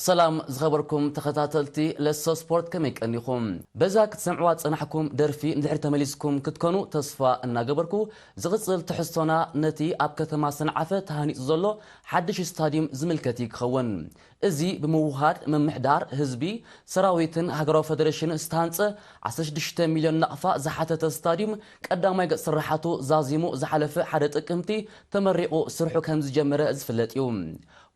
ሰላም ዝኸበርኩም ተኸታተልቲ ለሶ ስፖርት፣ ከመይ ቀኒኹም? በዛ ክትሰምዕዋ ዝጸናሕኩም ደርፊ እንድሕር ተመሊስኩም ክትኮኑ ተስፋ እናገበርኩ፣ ዝቕጽል ትሕዝቶና ነቲ ኣብ ከተማ ሰንዓፈ ተሃኒጹ ዘሎ ሓድሽ ስታድዩም ዝምልከት እዩ ክኸውን። እዚ ብምውሃድ ምምሕዳር ህዝቢ፣ ሰራዊትን ሃገራዊ ፈደረሽን ዝተሃንጸ ዓሰርተ ሽዱሽተ ሚልዮን ናቕፋ ዝሓተተ ስታድዩም ቀዳማይ ገጽ ስራሓቱ ዛዚሙ ዝሓለፈ ሓደ ጥቅምቲ ተመሪቑ ስርሑ ከም ዝጀመረ ዝፍለጥ እዩ።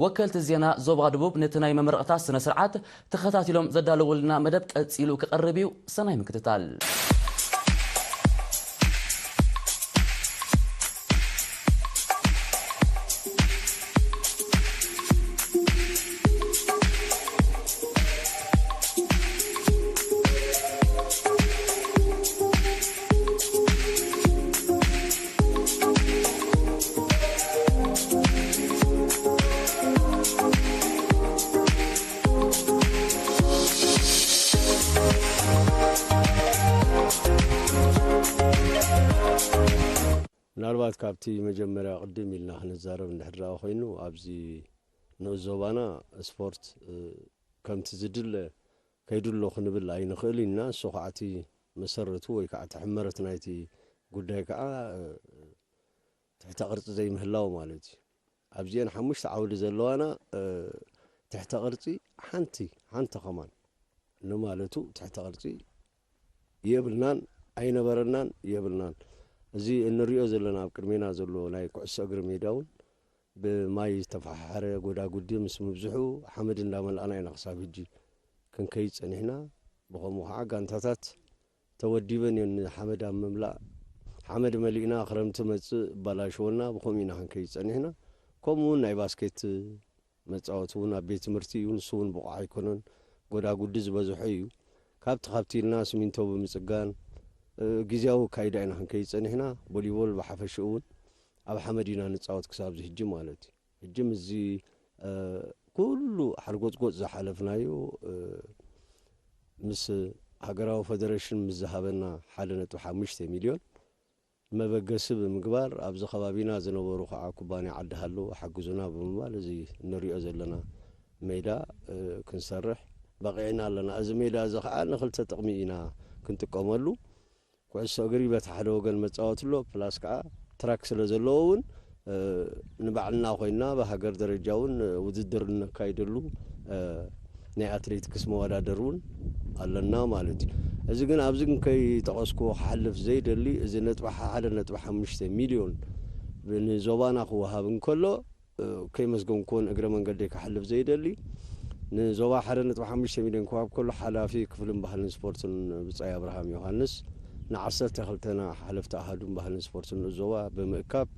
ወከልቲ ዜና ዞባ ደቡብ ነቲ ናይ መመረቕታ ስነ ስርዓት ተኸታቲሎም ዘዳለውልና መደብ ቀጺሉ ክቐርብ እዩ። ሰናይ ምክትታል። ምናልባት ካብቲ መጀመርያ ቅድም ኢልና ክንዛረብ እንድሕር ደኣ ኮይኑ፣ ኣብዚ ንኡስ ዞባና ስፖርት፣ እ፣ ከምቲ ዝድለ ከይዱ ኣሎ ክንብል ኣይንኽእል ኢና። እሱ ከዓ እቲ መሰረቱ ወይ ከዓ እቲ ሕመረት ናይቲ ጉዳይ ከዓ፣ እ፣ ትሕተ ቅርጺ ዘይምህላው ማለት እዩ። ኣብዚአን ሓሙሽተ ዓውዲ ዘለዋና፣ እ፣ ትሕተ ቅርጺ ሓንቲ፣ ሓንቲ ከማን ንማለቱ ትሕተ ቅርጺ የብልናን፣ ኣይነበረናን፣ የብልናን። እዚ እንሪኦ ዘለና ኣብ ቅድሜና ዘሎ ናይ ኩዕሶ እግሪ ሜዳ እውን ብማይ ዝተፈሓሓረ ጎዳጉዲ ምስ ምብዝሑ ሓመድ እንዳመልኣና ኢና ክሳብ ሕጂ ክንከይድ ጸኒሕና። ብኸምኡ ከዓ ጋንታታት ተወዲበን እየን ንሓመድ ኣብ ምምላእ። ሓመድ መሊእና ክረምቲ መጽእ እባላሽወና፣ ብኸምኡ ኢና ክንከይድ ጸኒሕና። ከምኡ እውን ናይ ባስኬት መጻወቲ እውን ኣብ ቤት ትምህርቲ እዩ፣ ንሱ እውን ብቑዕ ኣይኮነን፣ ጎዳጉዲ ዝበዝሖ እዩ። ካብቲ ካብቲ ኢልና ስሚንቶ ብምጽጋን፣ እ፣ ግዝያዊ ኣካይዳ ኢና ክንከይድ ጸኒሕና። ቦሊቦል ብሓፈሽኡ እውን ኣብ ሓመድ ኢና ንጻወት ክሳብ እዚ ሕጂ ማለት እዩ። ሕጂ ምስዚ፣ እ፣ ኩሉ ሓርጎጽጎጽ ዝሓለፍናዮ፣ እ፣ ምስ ሃገራዊ ፈደረሽን ምስ ዝሃበና ሓደ ነጥቢ ሓሙሽተ ሚልዮን መበገሲ ብምግባር፣ ኣብዚ ከባቢና ዝነበሩ ከዓ ኩባንያ ዓዲ ሃሎ ሓግዙና ብምባል፣ እዚ እንሪኦ ዘለና ሜዳ፣ እ፣ ክንሰርሕ በቒዕና ኣለና። እዚ ሜዳ እዚ ከዓ ንክልተ ጥቕሚ ኢና ክንጥቀመሉ። ኩዕሶ እግሪ በቲ ሓደ ወገን መጻወቲ ኣሎ፣ ፕላስ ከዓ ትራክ ስለ ዘለዎ እውን፣ እ፣ ንባዕልና ኮይንና ብሃገር ደረጃ እውን ውድድር እነካይደሉ፣ እ፣ ናይ ኣትሌቲክስ መወዳደሪ እውን ኣለና ማለት እዩ። እዚ ግን ኣብዚ ግን ከይጠቐስኩዎ ክሓልፍ ዘይደሊ፣ እዚ ነጥቢ ሓደ ነጥቢ ሓሙሽተ ሚልዮን ንዞባና ክወሃብ እንከሎ፣ እ፣ ከይመስገንኩዎን እግረ መንገደይ ክሓልፍ ዘይደሊ፣ ንዞባ ሓደ ነጥቢ ሓሙሽተ ሚልዮን ክወሃብ ከሎ፣ ሓላፊ ክፍልን ባህልን ስፖርትን ብጻይ ኣብርሃም ዮሃንስ፣ ንዓሰርተ ክልተና ሓለፍቲ ኣሃዱን ባህልን ስፖርትን ንኡስ ዞባ ብምእካብ፣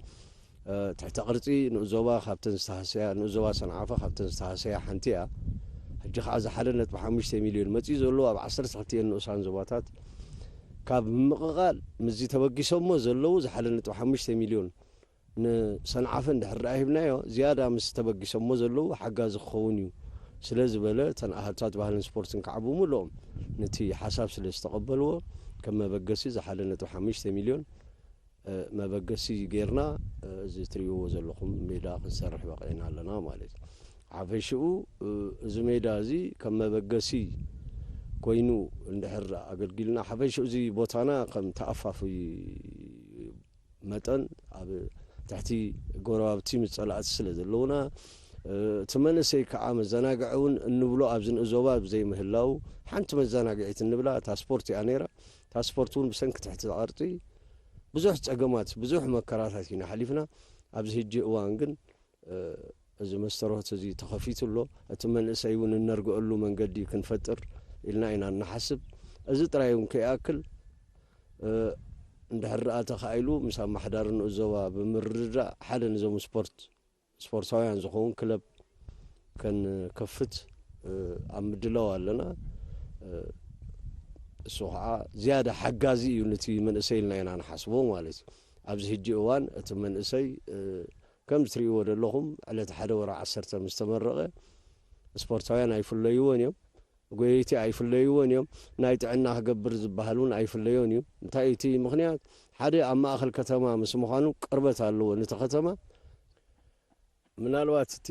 እ፣ ትሕተ ቅርጺ ንኡስ ዞባ ካብተን ዝተሃሰያ፣ ንኡስ ዞባ ሰንዓፈ ካብተን ዝተሃሰያ ሓንቲ እያ። ሕጂ ከዓ እዚ ሓደ ነጥቢ ሓሙሽተ ሚልዮን መጺኡ ዘሎ ኣብ ዓሰርተ ክልቲኤን ንኡሳን ዞባታት ካብ ምምቕቓል ምስዚ ተበጊሶሞ ዘለዉ እዚ ሓደ ነጥቢ ሓሙሽተ ሚልዮን ንሰንዓፈ እንድሕር ደኣ ሂብናዮ፣ ዝያዳ ምስ ተበጊሶሞ ዘለዉ ሓጋዚ ክኸውን እዩ ስለ ዝበለ፣ እተን ኣሃዱታት ባህልን ስፖርትን ከዓ ብምልኦም ነቲ ሓሳብ ስለ ዝተቐበልዎ፣ ከም መበገሲ እዚ ሓደ ነጥቢ ሓሙሽተ ሚልዮን፣ እ፣ መበገሲ ጌርና፣ እ፣ እዚ ትርእይዎ ዘለኹም ሜዳ ክንሰርሕ በቒዕና ኣለና ማለት እዩ። ሓፈሽኡ፣ እ፣ እዚ ሜዳ እዚ ከም መበገሲ ኮይኑ እንድሕር ኣገልጊልና፣ ሓፈሽኡ እዚ ቦታና ከም ተኣፋፊ መጠን ኣብ ትሕቲ ጎረባብቲ ምስ ጸላእቲ ስለ ዘለውና፣ እ፣ እቲ መንእሰይ ከዓ መዘናግዒ እውን እንብሎ ኣብዚ ንኡስ ዞባ ብዘይምህላው፣ ሓንቲ መዘናግዒት እንብላ እታ ስፖርት እያ ነይራ። እታ ስፖርት እውን ብሰንኪ ትሕቲ ቅርጺ ብዙሕ ጸገማት፣ ብዙሕ መከራታት ኢና ሓሊፍና። ኣብዚ ሕጂ እዋን ግን፣ እ፣ እዚ መስተርሆት እዚ ተኸፊቱ ኣሎ። እቲ መንእሰይ እውን እነርግአሉ መንገዲ ክንፈጥር ኢልና ኢና እንሓስብ። እዚ ጥራይ እውን ከይኣክል፣ እ፣ እንድሕር ደኣ ተኻኢሉ ምስ ኣመሓዳሪ ንኡስ ዞባ ብምርድዳእ ሓደ ንዞም ስፖርት፣ ስፖርታውያን ዝኸውን ክለብ ከንከፍት፣ እ፣ ኣብ ምድላው ኣለና። እ፣ እሱ ኸዓ ዝያዳ ሓጋዚ እዩ ነቲ መንእሰይ ኢልና ኢና ንሓስቦ ማለት እዩ። ኣብዚ ሕጂ እዋን እቲ መንእሰይ፣ እ፣ ከም እትርእይዎ ዘለኹም ዕለት ሓደ ወርሒ ዓሰርተ ምስ ተመረቐ፣ ስፖርታውያን ኣይፍለይዎን እዮም፣ ጎየይቲ ኣይፍለይዎን እዮም፣ ናይ ጥዕና ክገብር ዝበሃል እውን ኣይፍለዮን እዩ። እንታይ እዩ እቲ ምኽንያት? ሓደ ኣብ ማእኸል ከተማ ምስ ምዃኑ ቅርበት ኣለዎ ነቲ ከተማ። ምናልባት እቲ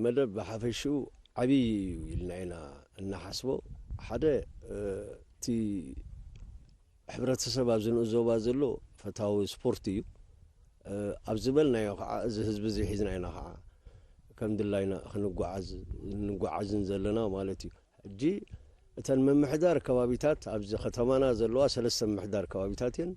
መደብ ብሓፈሽኡ ዓብዪ እዩ ኢልና ኢና እናሓስቦ። ሓደ እቲ ሕብረተሰብ ኣብዚ ንኡስ ዞባ ዘሎ ፈታዊ ስፖርት እዩ። ኣብ ዝበልናዮ ከዓ እዚ ህዝቢ እዚ ሒዝና ኢና ከዓ ከም ድላይና ክንጓዓዝ እንጓዓዝን ዘለና ማለት እዩ። ሕጂ እተን ምምሕዳር ከባቢታት ኣብዚ ከተማና ዘለዋ ሰለስተ ምምሕዳር ከባቢታት እየን።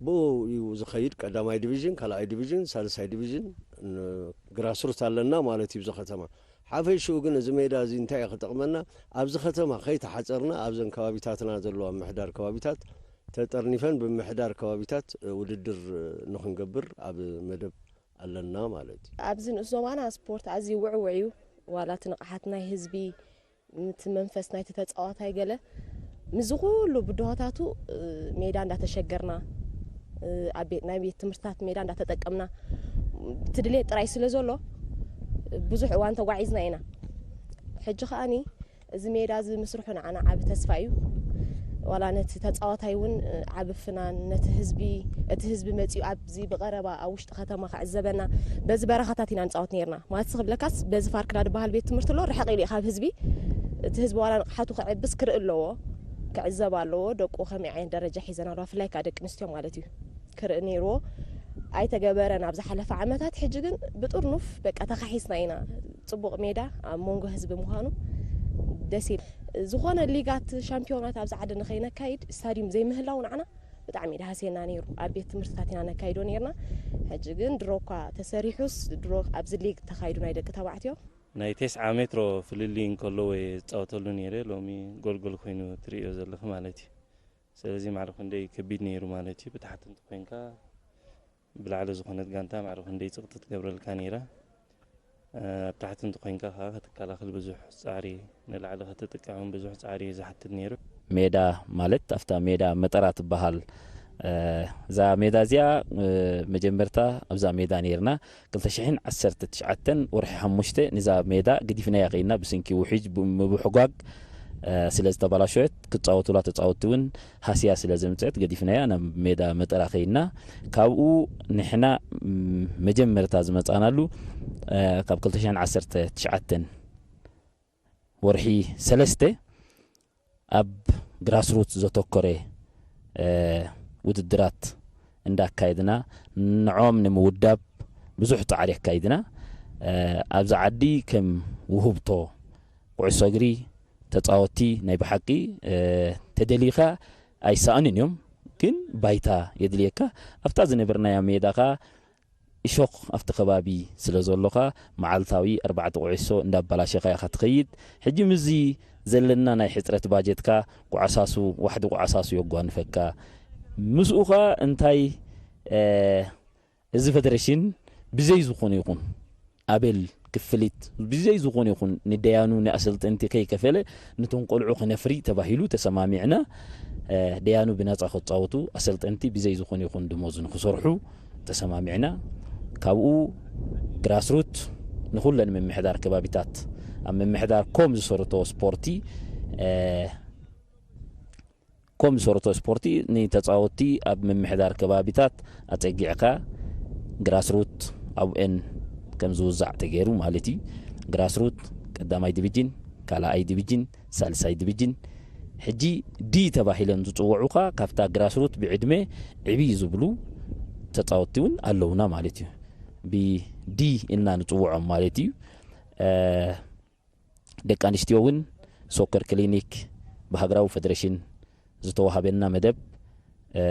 ብኡ እዩ ዝኸይድ። ቀዳማይ ዲቪዥን፣ ካልኣይ ዲቪዥን፣ ሳልሳይ ዲቪዥን፣ ን-፣ ግራስሩት ኣለና ማለት እዩ። እዚ ከተማ ሓፈሽኡ ግን እዚ ሜዳ እዚ እንታይ እዩ ክጠቕመና? ኣብዚ ከተማ ከይተሓፀርና ኣብዘን ከባቢታትና ዘለዋ ምሕዳር ከባቢታት ተጠርኒፈን ብምሕዳር ከባቢታት ውድድር ንክንገብር ኣብ መደብ ኣለና ማለት እዩ። ኣብዚ ንኡስ ዞባና ስፖርት ኣዝዩ ውዕውዕ እዩ። ዋላ እቲ ንቕሓት ናይ ህዝቢ፣ እቲ መንፈስ ናይቲ ተጻዋታይ ገለ፣ ምስዚ ኩሉ ብድሆታቱ ሜዳ እንዳተሸገርና፣ ኣብ ቤት ናይ ቤት ትምህርትታት ሜዳ እንዳተጠቀምና፣ እቲ ድሌት ጥራይ ስለ ዘሎ ብዙሕ እዋን ተጓዒዝና ኢና። ሕጂ ከኣኒ እዚ ሜዳ እዚ ምስርሑ ንዓና ዓቢ ተስፋ እዩ። ዋላ ነቲ ተጻዋታይ እውን ዓቢ ፍናን፣ ነቲ ህዝቢ፣ እቲ ህዝቢ መጺኡ ኣብዚ ብቐረባ ኣብ ውሽጢ ከተማ ክዕዘበና፣ በዚ በረኻታት ኢና ንጻወት ነይርና። ማለት ክብለካስ በዚ ፋርክና ዝበሃል ቤት ትምህርቲ ኣሎ፣ ርሕቕ ኢሉ እዩ ካብ ህዝቢ። እቲ ህዝቢ ዋላ ንቕሓቱ ክዕብስ ክርኢ ኣለዎ፣ ክዕዘብ ኣለዎ። ደቁ ከመይ ዓይነት ደረጃ ሒዘን ኣለዋ፣ ብፍላይ ከዓ ደቂ ኣንስትዮ ማለት እዩ። ክርኢ ነይርዎ። ኣይተገበረን ኣብ ዝሓለፈ ዓመታት። ሕጂ ግን ብጥርኑፍ በቃ ተኻሒስና ኢና። ጽቡቕ ሜዳ ኣብ መንጎ ህዝቢ ምዃኑ ደስ ይብል። ዝኾነ ሊጋት ሻምፒዮናት ኣብዚ ዓዲ ንኸይነካይድ ስታዲየም ዘይምህላው ንዓና ብጣዕሚ ደሃስየና ነይሩ። ኣብ ቤት ትምህርትታት ኢና ነካይዶ ነይርና። ሕጂ ግን ድሮ እኳ ተሰሪሑስ ድሮ ኣብዚ ሊግ ተኻይዱ ናይ ደቂ ተባዕትዮ። ናይ ተስዓ ሜትሮ ፍልልይ እንከለዎ እየ ዝጻወተሉ ነይረ። ሎሚ ጎልጎል ኮይኑ ትርእዮ ዘለኺ ማለት እዩ። ስለዚ ማዕረ ክንደይ ከቢድ ነይሩ ማለት እዩ። ብታሕቲ እንተኾይንካ ብላዕሊ ዝኾነት ጋንታ ማዕረ ክንደይ ጽቕጢ ትገብረልካ ነይራ። እ፣ ኣብ ታሕቲ እንተኾይንካ ከኣ ክትከላኸል ብዙሕ ጻዕሪ፣ ንላዕሊ ክትጥቅዕ እውን ብዙሕ ጻዕሪ እዩ ዝሓትት ነይሩ። ሜዳ ማለት ኣብታ ሜዳ መጠራ ትበሃል። እ፣ እዛ ሜዳ እዚኣ፣ እ፣ መጀመርታ ኣብዛ ሜዳ ነይርና። ክልተ ሽሕን ዓሰርተ ትሽዓተን ወርሒ ሓሙሽተ ንዛ ሜዳ ገዲፍናያ ከይና ብስንኪ ውሕጅ ብምብሕጓግ፣ እ፣ ስለ ዝተበላሸወት ክጻወቱላ ተጻወትቲ እውን ሃስያ ስለ ዘምጽአት ገዲፍናያ ናብ ሜዳ መጠራ ከይና። ካብኡ ንሕና፣ ም፣ መጀመርታ ዝመጻናሉ፣ እ፣ ካብ ክልተ ሽሕን ዓሰርተ ትሽዓተን ወርሒ ሰለስተ ኣብ ግራስሩት ዘተኮረ፣ እ፣ ውድድራት እንዳካየድና ንዕኦም ንምውዳብ ብዙሕ ጻዕሪ ኣካይድና። እ፣ ኣብዚ ዓዲ ከም ውህብቶ ኩዕሶ እግሪ ተጻወትቲ ናይ ብሓቂ፣ እ፣ ተደሊኻ ኣይሰኣኑን እዮም፣ ግን ባይታ የድልየካ። ኣብታ ዝነበርናያ ሜዳ ኸኣ እሾኽ ኣብቲ ከባቢ ስለ ዘሎ ኸኣ መዓልታዊ ኣርባዕተ ኩዕሶ እንዳበላሸኻ ኢኻ ትኸይድ። ሕጂ ምስዚ ዘለና ናይ ሕጽረት ባጀትካ ጓዕሳሱ፣ ዋሕዲ ጓዕሳሱ የጓንፈካ። ምስኡ ኸኣ እንታይ፣ እ፣ እዚ ፈደረሽን ብዘይ ዝኾነ ይኹን ኣበል ክፍሊት ብዘይ ዝኾነ ይኹን ንደያኑ ንኣሰልጠንቲ ከይከፈለ ነቶም ቆልዑ ክነፍሪ ተባሂሉ ተሰማሚዕና። እ፣ ደያኑ ብነጻ ክጻወቱ፣ ኣሰልጠንቲ ብዘይ ዝኾነ ይኹን ደሞዝ ንክሰርሑ ተሰማሚዕና። ካብኡ ግራስሩት ንኹለን ምምሕዳር ከባቢታት፣ ኣብ ምምሕዳር ኮም ዝሰርቶ ስፖርቲ፣ እ፣ ኮም ዝሰርቶ ስፖርቲ ንተጻወትቲ ኣብ ምምሕዳር ከባቢታት ኣጸጊዕካ ግራስሩት ኣብኤን ከም ዝውዛዕ ተገይሩ ማለት እዩ። ግራስሩት ቀዳማይ ዲቪጅን፣ ካልኣይ ዲቪጅን፣ ሳልሳይ ዲቪጅን፣ ሕጂ ዲ ተባሂለን ዝጽውዑ ኸኣ ካብታ ግራስሩት ብዕድመ ዕብይ ዝብሉ ተጻወትቲ እውን ኣለውና ማለት እዩ። ብዲ ኢልና ንጽውዖም ማለት እዩ። እ፣ ደቂ ኣንስትዮ እውን ሶከር ክሊኒክ ብሃገራዊ ፈደረሽን ዝተዋሃበና መደብ፣ እ፣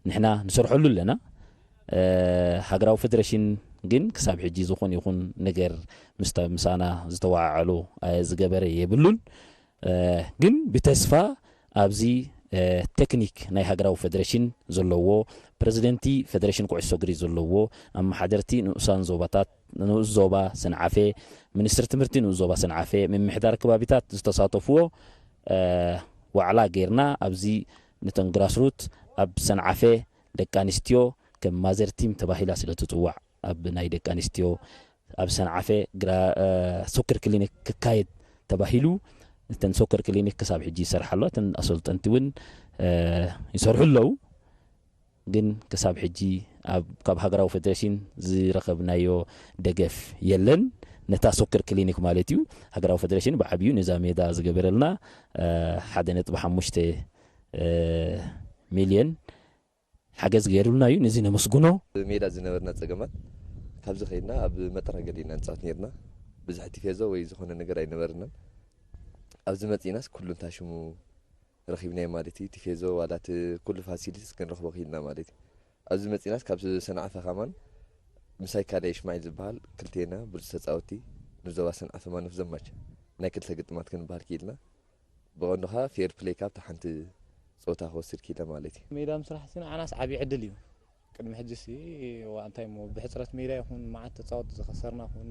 ንሕና ንሰርሐሉ ኣለና። እ፣ ሃገራዊ ፈደረሽን ግን ክሳብ ሕጂ ዝኾነ ይኹን ነገር ምስታ-፣ ምሳና ዝተወዓዓሎ፣ እ፣ ዝገበረ የብሉን። እ፣ ግን ብተስፋ ኣብዚ፣ እ፣ ቴክኒክ ናይ ሃገራዊ ፈደረሽን ዘለዎ፣ ፕረዚደንቲ ፈደረሽን ኩዕሶ እግሪ ዘለዎ፣ ኣመሓደርቲ ንኡሳን ዞባታት፣ ንኡስ ዞባ ሰንዓፈ፣ ሚኒስትሪ ትምህርቲ ንኡስ ዞባ ሰንዓፈ፣ ምምሕዳር ከባቢታት ዝተሳተፍዎ፣ እ፣ ዋዕላ ጌርና። ኣብዚ ነተን ግራስሩት ኣብ ሰንዓፈ ደቂ ኣንስትዮ ከም ማዘር ቲም ተባሂላ ስለ ትጽዋዕ፣ ኣብ ናይ ደቂ ኣንስትዮ ኣብ ሰንዓፈ ግራ-፣ እ፣ ሶከር ክሊኒክ ክካየድ ተባሂሉ፣ እተን ሶከር ክሊኒክ ክሳብ ሕጂ ይሰርሓ ኣለዋ። እተን ኣሰልጠንቲ እውን፣ እ፣ ይሰርሑ ኣለዉ። ግን ክሳብ ሕጂ ኣብ፣ ካብ ሃገራዊ ፈደረሽን ዝረኸብናዮ ደገፍ የለን። ነታ ሶከር ክሊኒክ ማለት እዩ። ሃገራዊ ፌደሬሽን ብዓብዩ ነዛ ሜዳ ዝገበረልና ሓደ ነጥቢ ሓሙሽተ ሚልዮን ሓገዝ ገይሩልና እዩ። ነዚ ነመስግኖ። ሜዳ ዝነበርና ጸገማት ካብዚ ከይድና ኣብ መጠራገሊ ኢና ንጻወት ነርና። ብዙሕ ቲፌዞ ወይ ዝኾነ ነገር ኣይነበርናን። ኣብዚ መጺእናስ ኩሉ እንታ ሽሙ ረኺብናዮ ማለት እዩ። ቲፌዞ ዋላ እቲ ኩሉ ፋሲሊቲስ ክንረኽቦ ክኢልና ማለት እዩ። ኣብዚ መጺእናስ ካብ ሰንዓፈ ከማን ምሳይ ካልኣይ እሽማዒል ዝበሃል ክልቴና ብሉጽ ተጻወቲ ንዞባ ሰንዓፈ ማን ኦፍ ዘ ማች ናይ ክልተ ግጥማት ክንበሃል ክኢልና። ብቐንዱ ኸኣ ፌር ፕለይ ካብታ ሓንቲ ጸወታ ክወስድ ክኢለ ማለት እዩ። ሜዳ ምስራሕ ሲ ንዓናስ ዓቢ ዕድል እዩ። ቅድሚ ሕጂ ሲ ዋ እንታይ እሞ ብሕጽረት ሜዳ ይኹን መዓት ተጻወት ዝኸሰርና ይኹን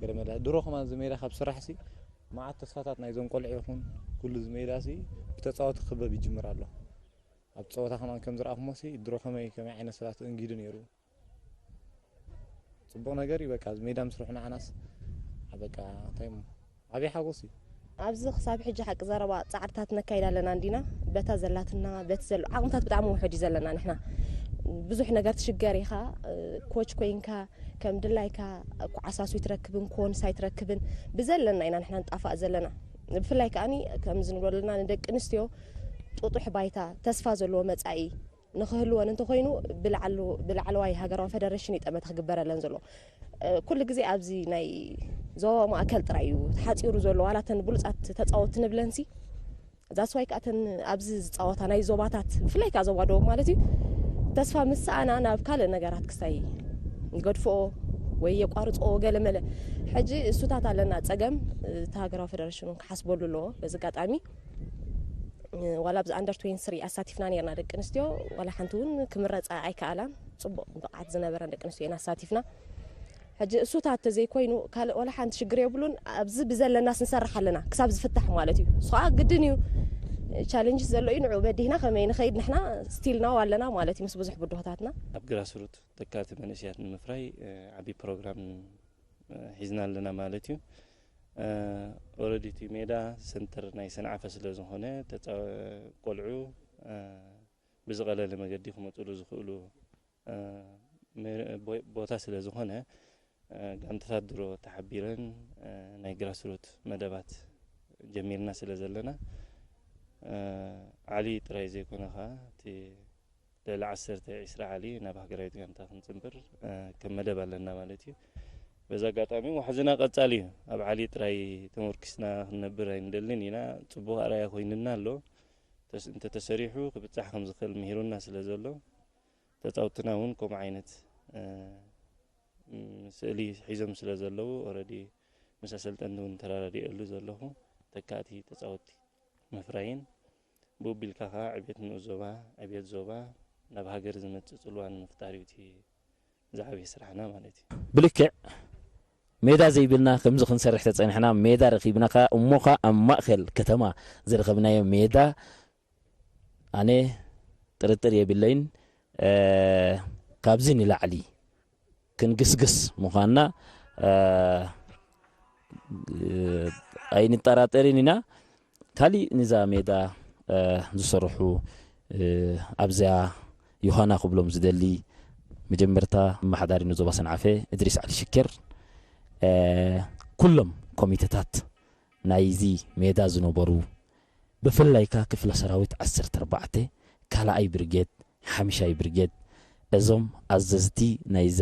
ገለ መለ ድሮ ከማን እዚ ሜዳ ካብ ስራሕ ሲ መዓት ተስፋታት ናይዞም ቆልዑ ይኹን ኩሉ እዚ ሜዳ ሲ ብተጻወቲ ክበብ ይጅምር ኣሎ። ኣብ ጸወታ ከማን ከም ዝረኣኹሞ ሲ ድሮ ከመይ ከመይ ዓይነት ሰባት እንጊዱ ነይሩ። ጽቡቕ ነገር እዩ። በቃ፣ እዚ ሜዳ ምስ ርሑና ዓናስ፣ አ፣ በቃ፣ እንታይ እሞ፣ ዓብዪ ሓጎስ እዩ። ኣብዚ ክሳብ ሕጂ ሓቂ ዘረባ ጻዕርታት ነካይድ ኣለና እንዲና፣ በታ ዘላትና፣ በቲ ዘሎ ዓቕምታት ብጣዕሚ ውሑድ እዩ ዘለና ንሕና። ብዙሕ ነገር ትሽገር ኢኻ፣ እ፣ ኮች ኮይንካ፣ ከም ድላይካ፣ ኳዓሳሱ ኣይትረክብን፣ ኮንስ ኣይትረክብን፣ ብዘለና ኢና ንሕና ንጣፋእ ዘለና። ብፍላይ ከኣኒ፣ ከምዚ ንብሎ ዘለና ንደቂ ኣንስትዮ ጥጡሕ ባይታ፣ ተስፋ ዘለዎ መጻኢ፣ ንኽህልወን እንተኾይኑ ብላዕሉ-፣ ብላዕለዋይ ሃገራዊ ፈደረሽን እዩ ጠመተ ክግበረለን ዘሎ። እ፣ ኩሉ ግዜ ኣብዚ ናይ ዞባ ማእከል ጥራይ እዩ ተሓጺሩ ዘሎ። ዋላ እተን ብሉጻት ተጻወትቲ ንብለንሲ፣ that's why ከኣ እተን ኣብዚ ዝጻወታ ናይ ዞባታት፣ ብፍላይ ከኣ ዞባ ደቡብ ማለት እዩ፣ ተስፋ ምስ ሰኣና ናብ ካልእ ነገራት ክስታይ ይገድፍኦ ወይ የቋርጽኦ ገለ መለ። ሕጂ እሱታት ኣለና ጸገም፣ እቲ ሃገራዊ ፈደረሽን እውን ክሓስበሉ ኣለዎ። በዚ ኣጋጣሚ ዋላ ኣብዚ ኣንደር ትዌንቲ ስሪ ኣሳቲፍና ነርና ደቂ ኣንስትዮ፣ ዋላ ሓንቲ እውን ክምረፃ ኣይከኣላን። ፅቡቕ ብቕዓት ዝነበረን ደቂ ኣንስትዮ ኢና ኣሳቲፍና። ሕጂ እሱታት ተዘይኮይኑ ካልእ ዋላ ሓንቲ ሽግር የብሉን። ኣብዚ ብዘለናስ ንሰርሕ ኣለና ክሳብ ዝፍታሕ ማለት እዩ። እሱ ከዓ ግድን እዩ። ቻሌንጅስ ዘሎ እዩ፣ ንዕኡ በዲህና ከመይ ንኸይድ ንሕና ስቲል ናው ኣለና ማለት እዩ ምስ ብዙሕ ብድሆታትና። ኣብ ግራስሩት ተካእቲ መንእሰያት ንምፍራይ ዓብዪ ፕሮግራም ሒዝና ኣለና ማለት እዩ። ኦረዲ እቲ ሜዳ ሰንተር ናይ ሰንዓፈ ስለ ዝኾነ ተፃ-፣ ቆልዑ ብዝቐለለ መገዲ ክመፅሉ ዝኽእሉ ቦታ ስለ ዝኾነ ጋንታታት ድሮ ተሓቢረን ናይ ግራስሩት መደባት ጀሚርና ስለ ዘለና ዓሊ ጥራይ ዘይኮነ ኸዓ እቲ ልዕሊ ዓሰርተ ዒስራ ዓሊ ናብ ሃገራዊት ጋንታ ክንጽንብር ከም መደብ ኣለና ማለት እዩ። በዚ ኣጋጣሚ ዋሕዝና ቀጻሊ እዩ። ኣብ ዓሊ ጥራይ ተመርኪስና ክንነብር ኣይንደልን ኢና። ጽቡቕ ኣርኣያ ኮይኑና ኣሎ። ተስ-፣ እንተተሰሪሑ ክብጻሕ ከም ዝኽእል ምሂሩና ስለ ዘሎ ተጻውትና እውን ከምኡ ዓይነት ስእሊ ሒዞም ስለ ዘለዉ ኦረዲ ምስ ኣሰልጠንቲ እውን ተራዳዲኤሉ ዘለኹ ተካእቲ ተጻወትቲ ምፍራይን ብኡ ቢልካ ኸዓ ዕቤት ንኡስ ዞባ፣ ዕቤት ዞባ ናብ ሃገር ዝመጽእ ጽልዋ ንምፍጣር እዩ እቲ ዝዓበየ ስራሕና ማለት እዩ። ብልክዕ ሜዳ ዘይብልና ከምዚ ክንሰርሕ ተጸኒሕና ሜዳ ረኺብና ኸዓ እሞ ኸዓ ኣብ ማእከል ከተማ ዝረኸብናዮ ሜዳ ኣነ ጥርጥር የብለይን ካብዚ ንላዕሊ ክንግስግስ ምዃንና ኣይንጠራጠርን ኢና። ካሊእ ንዛ ሜዳ ዝሰርሑ ኣብዚኣ ዮሃና ክብሎም ዝደሊ መጀመርታ ኣመሓዳሪ ንዞባ ሰንዓፈ እድሪስ ዓሊ ሽኬር ኩሎም ኮሚተታት ናይዚ ሜዳ ዝነበሩ ብፍላይ ከኣ ክፍለ ሰራዊት ዓሰርተ ኣርባዕተ ካልኣይ ብርጌድ ሓምሻይ ብርጌድ እዞም ኣዘዝቲ ናይዛ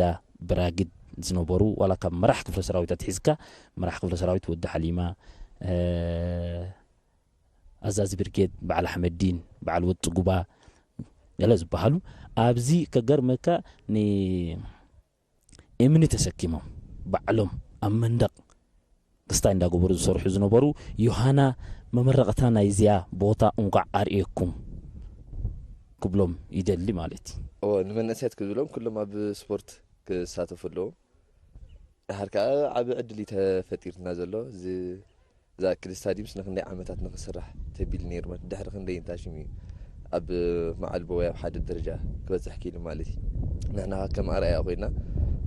ብራግድ ዝነበሩ ዋላ ካብ መራሕ ክፍለ ሰራዊት ኣትሒዝካ መራሕ ክፍለ ሰራዊት ወዲ ሓሊማ ኣዛዚ ብርጌድ በዓል ኣሕመዲን በዓል ወዲ ጉባ ገለ ዝበሃሉ ኣብዚ ከገርመካ ን እምኒ ተሰኪሞም ባዕሎም ኣብ መንደቕ ክስታይ እንዳገበሩ ዝሰርሑ ዝነበሩ ዮሃና መመረቕታ ናይዚኣ ቦታ እንቋዕ ኣርእየኩም ክብሎም ይደሊ ማለት እዩ። እዎ ንመንእሰያት ክብሎም ኩሎም ኣብ ስፖርት ክሳተፉ ኣለዎም። ድሓር ከዓ ዓቢ ዕድል እዩ ተፈጢርና ዘሎ። እዚ ዝኣክል ስታዲየምስ ንክንደይ ዓመታት ንክስራሕ ተቢሉ ነይሩ ማለት ድሕሪ ክንደይ እንታይ ሽም እዩ ኣብ መዓልቦ ወይ ኣብ ሓደ ደረጃ ክበፅሕ ክኢሉ ማለት እዩ። ንሕና ከም ኣርኣያ ኮይና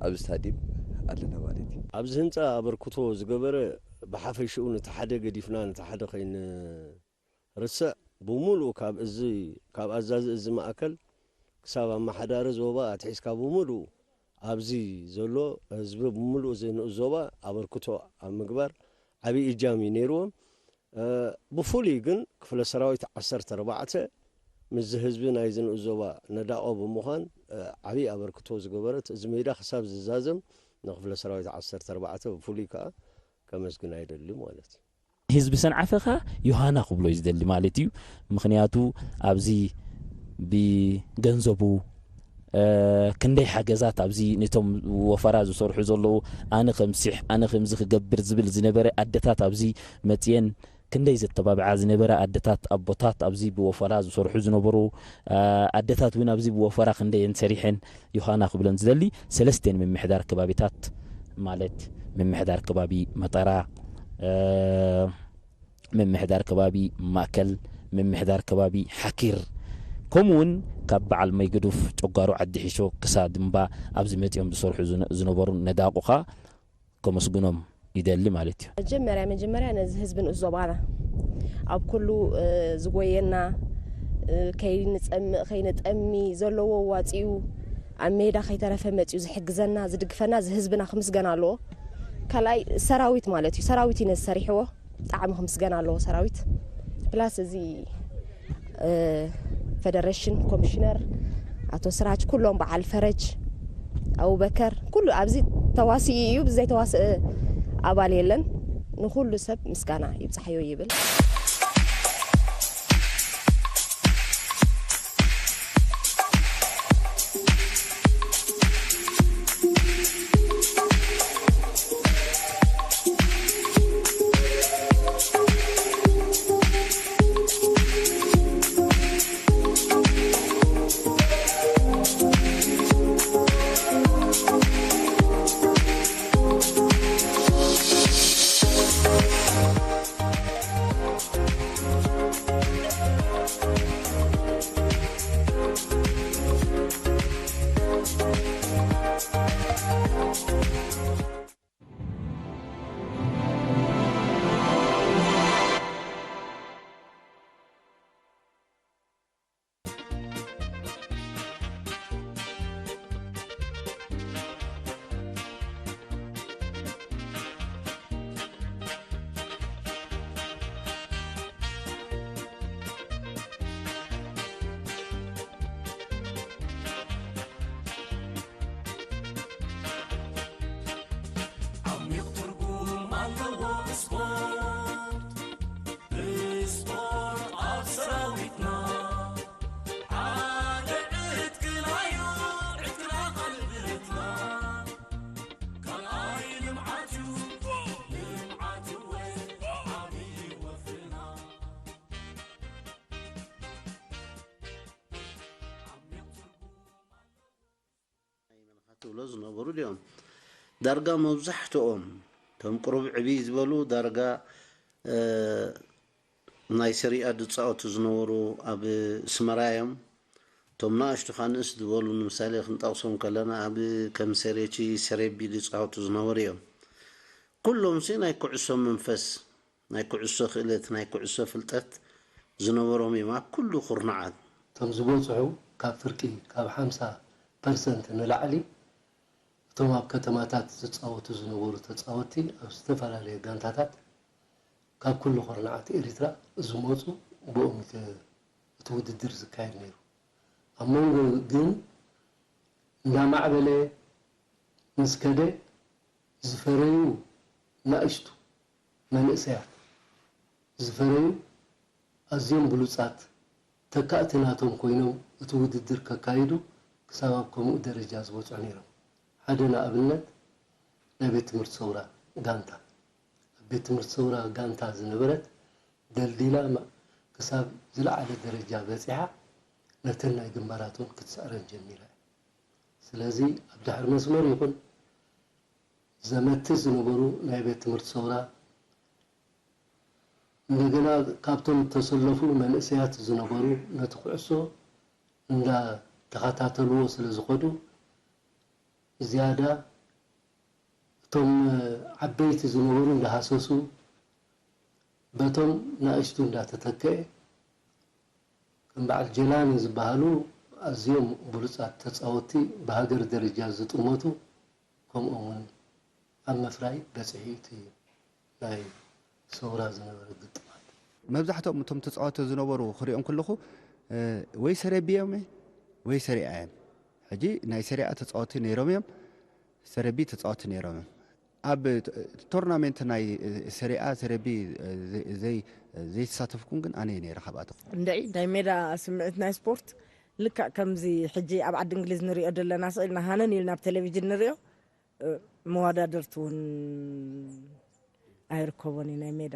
ኣብዚ ስታዲየም ኣለና ማለት እዩ። ኣብዚ ህንፃ ኣበርክቶ ዝገበረ ብሓፈሽኡ ነቲ ሓደ ገዲፍና ነቲ ሓደ ከይንርስዕ ብምሉኡ ካብ እዚ ካብ ኣዛዚ እዚ ማእከል ክሳብ ኣመሓዳሪ ዞባ ኣትሒዝካ ብምሉኡ ኣብዚ ዘሎ ህዝቢ ብምሉእ እዚ ንኡስ ዞባ ኣበርክቶ ኣብ ምግባር ዓብዪ እጃም እዩ ነይርዎም። እ፣ ብፍሉይ ግን ክፍለ ሰራዊት ዓሰርተ ኣርባዕተ ምስዚ ህዝቢ ናይዚ ንኡስ ዞባ ነዳቖ ብምዃን፣ እ፣ ዓብዪ ኣበርክቶ ዝገበረት፣ እዚ ሜዳ ክሳብ ዝዛዘም ንክፍለ ሰራዊት ዓሰርተ ኣርባዕተ ብፍሉይ ከኣ ከመስግና ይደሊ ማለት እዩ። ህዝቢ ሰንዓፈ ኸኣ ዮሃና ክብሎ እዩ ዝደሊ ማለት እዩ። ምኽንያቱ ኣብዚ ብገንዘቡ፣ እ፣ ክንደይ ሓገዛት ኣብዚ ነቶም ወፈራ ዝሰርሑ ዘለዉ፣ ኣነ ከምስሕ፣ ኣነ ከምዚ ክገብር ዝብል ዝነበረ ኣደታት ኣብዚ መጽየን ክንደይ ዘተባብዓ ዝነበራ ኣደታት፣ ኣቦታት ኣብዚ ብወፈራ ዝሰርሑ ዝነበሩ፣ እ፣ ኣደታት እውን ኣብዚ ብወፈራ ክንደየን ሰሪሐን ዮሃና ክብለን ዝደሊ። ሰለስቴን ምምሕዳር ከባቢታት ማለት ምምሕዳር ከባቢ መጠራ፣ እ፣ ምምሕዳር ከባቢ ማእከል፣ ምምሕዳር ከባቢ ሓኪር፣ ከምኡውን ካብ በዓል ማይ ግዱፍ ጨጓሮ ዓዲ ሒሾ ክሳድ እምባ ኣብዚ መጺኦም ዝሰርሑ ዝነ-፣ ዝነበሩ ነዳቑኻ ከመስግኖም ይደሊ ማለት እዩ። መጀመርያ መጀመርያ ነዚ ህዝቢ ንኡስ ዞባና ኣብ ኩሉ፣ እ፣ ዝጎየና፣ እ፣ ከይንጸምእ ከይንጠሚ ዘለዎ ዋጺኡ ኣብ ሜዳ ከይተረፈ መጺኡ ዝሕግዘና ዝድግፈና እዚ ህዝብና ክምስገን ኣለዎ። ካልኣይ ሰራዊት ማለት እዩ። ሰራዊት እዩ ነዚ ሰሪሕዎ። ብጣዕሚ ክምስገን ኣለዎ ሰራዊት። ፕላስ እዚ፣ እ፣ ፌደሬሽን ኮሚሽነር ኣቶ ስራጅ፣ ኩሎም በዓል ፈረጅ ኣቡበከር፣ ኩሉ ኣብዚ ተዋስኢ እዩ፣ ብዘይተዋስእ ኣባል የለን። ንኩሉ ሰብ ምስጋና ይብጻሕዮ ይብል። ዓሚቕ ትርጉም ኣለዎ ስፖርት። ብስፖርት ኣብ ሰራዊትና ሓደ ዕጥቅና እዩ፣ ዕጥቅና ካልብትና። ካልኣይ ልምዓት እዩ፣ ልምዓት እወ ዓብዪ ወፍርና። ዓሚቕ ትርጉም ናይ መን ኢኻ ትብሎ ዝነበሩ ድዮም? ዳርጋ መብዛሕትኦም፣ እቶም ቁሩብ ዕብይ ዝበሉ፣ ዳርጋ፣ እ፣ ናይ ሰሪኣ ዝጻወቱ ዝነበሩ ኣብ ኣስመራ እዮም። እቶም ንኣሽቱ ኸኣ ንእስ ዝበሉ፣ ንምሳሌ ክንጠቕሶም ከለና፣ ኣብ ከም ሰሬቺ፣ ሰሬቢ ዝጻወቱ ዝነበሩ እዮም። ኩሎምሲ ናይ ኩዕሶ መንፈስ፣ ናይ ኩዕሶ ክእለት፣ ናይ ኩዕሶ ፍልጠት ዝነበሮም እዮም ኣብ ኩሉ ኩርናዓት። እቶም ዝበጽሑ ካብ ፍርቂ ካብ ሓምሳ ፐርሰንት ንላዕሊ እቶም ኣብ ከተማታት ዝጻወቱ ዝነበሩ ተጻወትቲ ኣብ ዝተፈላለየ ጋንታታት ካብ ኩሉ ኩርናዓት ኤሪትራ ዝመጹ ብኦም እቲ፣ እቲ ውድድር ዝካየድ ነይሩ። ኣብ መንጎ ግን እንዳማዕበለ ምስ ከደ ዝፈረዩ ናእሽቱ መንእሰያት ዝፈረዩ ኣዝዮም ብሉጻት ተካእቲ ናቶም ኮይኖም እቲ ውድድር ከካይዱ ክሳብ ኣብ ከምኡ ደረጃ ዝበጽሑ ነይሮም። ሓደ ንኣብነት ናይ ቤት ትምህርቲ ሰውራ ጋንታ። ኣብ ቤት ትምህርቲ ሰውራ ጋንታ ዝነበረት ደልዲላ ማ-፣ ክሳብ ዝለዓለ ደረጃ በጺሓ ነተን ናይ ግንባራት እውን ክትስዕረን ጀሚራ እያ። ስለዚ ኣብ ድሕሪ መስመር ይኹን ዘመቲ ዝነበሩ ናይ ቤት ትምህርቲ ሰውራ፣ እንደገና ካብቶም እተሰለፉ መንእሰያት ዝነበሩ ነቲ ኩዕሶ እንዳተኸታተልዎ ስለ ዝኸዱ፣ ዝያዳ እቶም ዓበይቲ ዝነበሩ እንዳሃሰሱ፣ በቶም ናእሽቱ እንዳተተክአ፣ ከም በዓል ጀላኒ ዝበሃሉ ኣዝዮም ብሉጻት ተጻወትቲ ብሃገር ደረጃ ዝጥመቱ፣ ከምኡ እውን ኣብ ምፍራይ በጺሑ እቲ ናይ ሰውራ ዝነበረ ግጥማት። መብዛሕትኦም እቶም ተጻወትቲ ዝነበሩ ክሪኦም ከለኹ፣ እ፣ ወይ ሰሬቢ እዮም ወይ ሰሪኣ እዮም። ሕጂ ናይ ሰሪኣ ተጻወትቲ ነይሮም እዮም፣ ሰሬቢ ተጻወትቲ ነይሮም እዮም። ኣብ ት-፣ ቶርናሜንት ናይ፣ እ፣ ሰሪኣ፣ ሰሬቢ፣ እ፣ ዘይ-፣ ዘይ-፣ ዘይተሳተፍኩን ግን ኣነ እየ ነይረ ካብኣቶም። እንድዒ ናይ ሜዳ ስምዒት ናይ ስፖርት ልክዕ ከምዚ ሕጂ ኣብ ዓዲ እንግሊዝ ንሪኦ ዘለና ስቕ ኢልና ሃነን ኢልና ኣብ ቴሌቪዥን ንሪኦ፣ እ፣ መወዳድርቲ እውን ኣይርከቦን እዩ ናይ ሜዳ።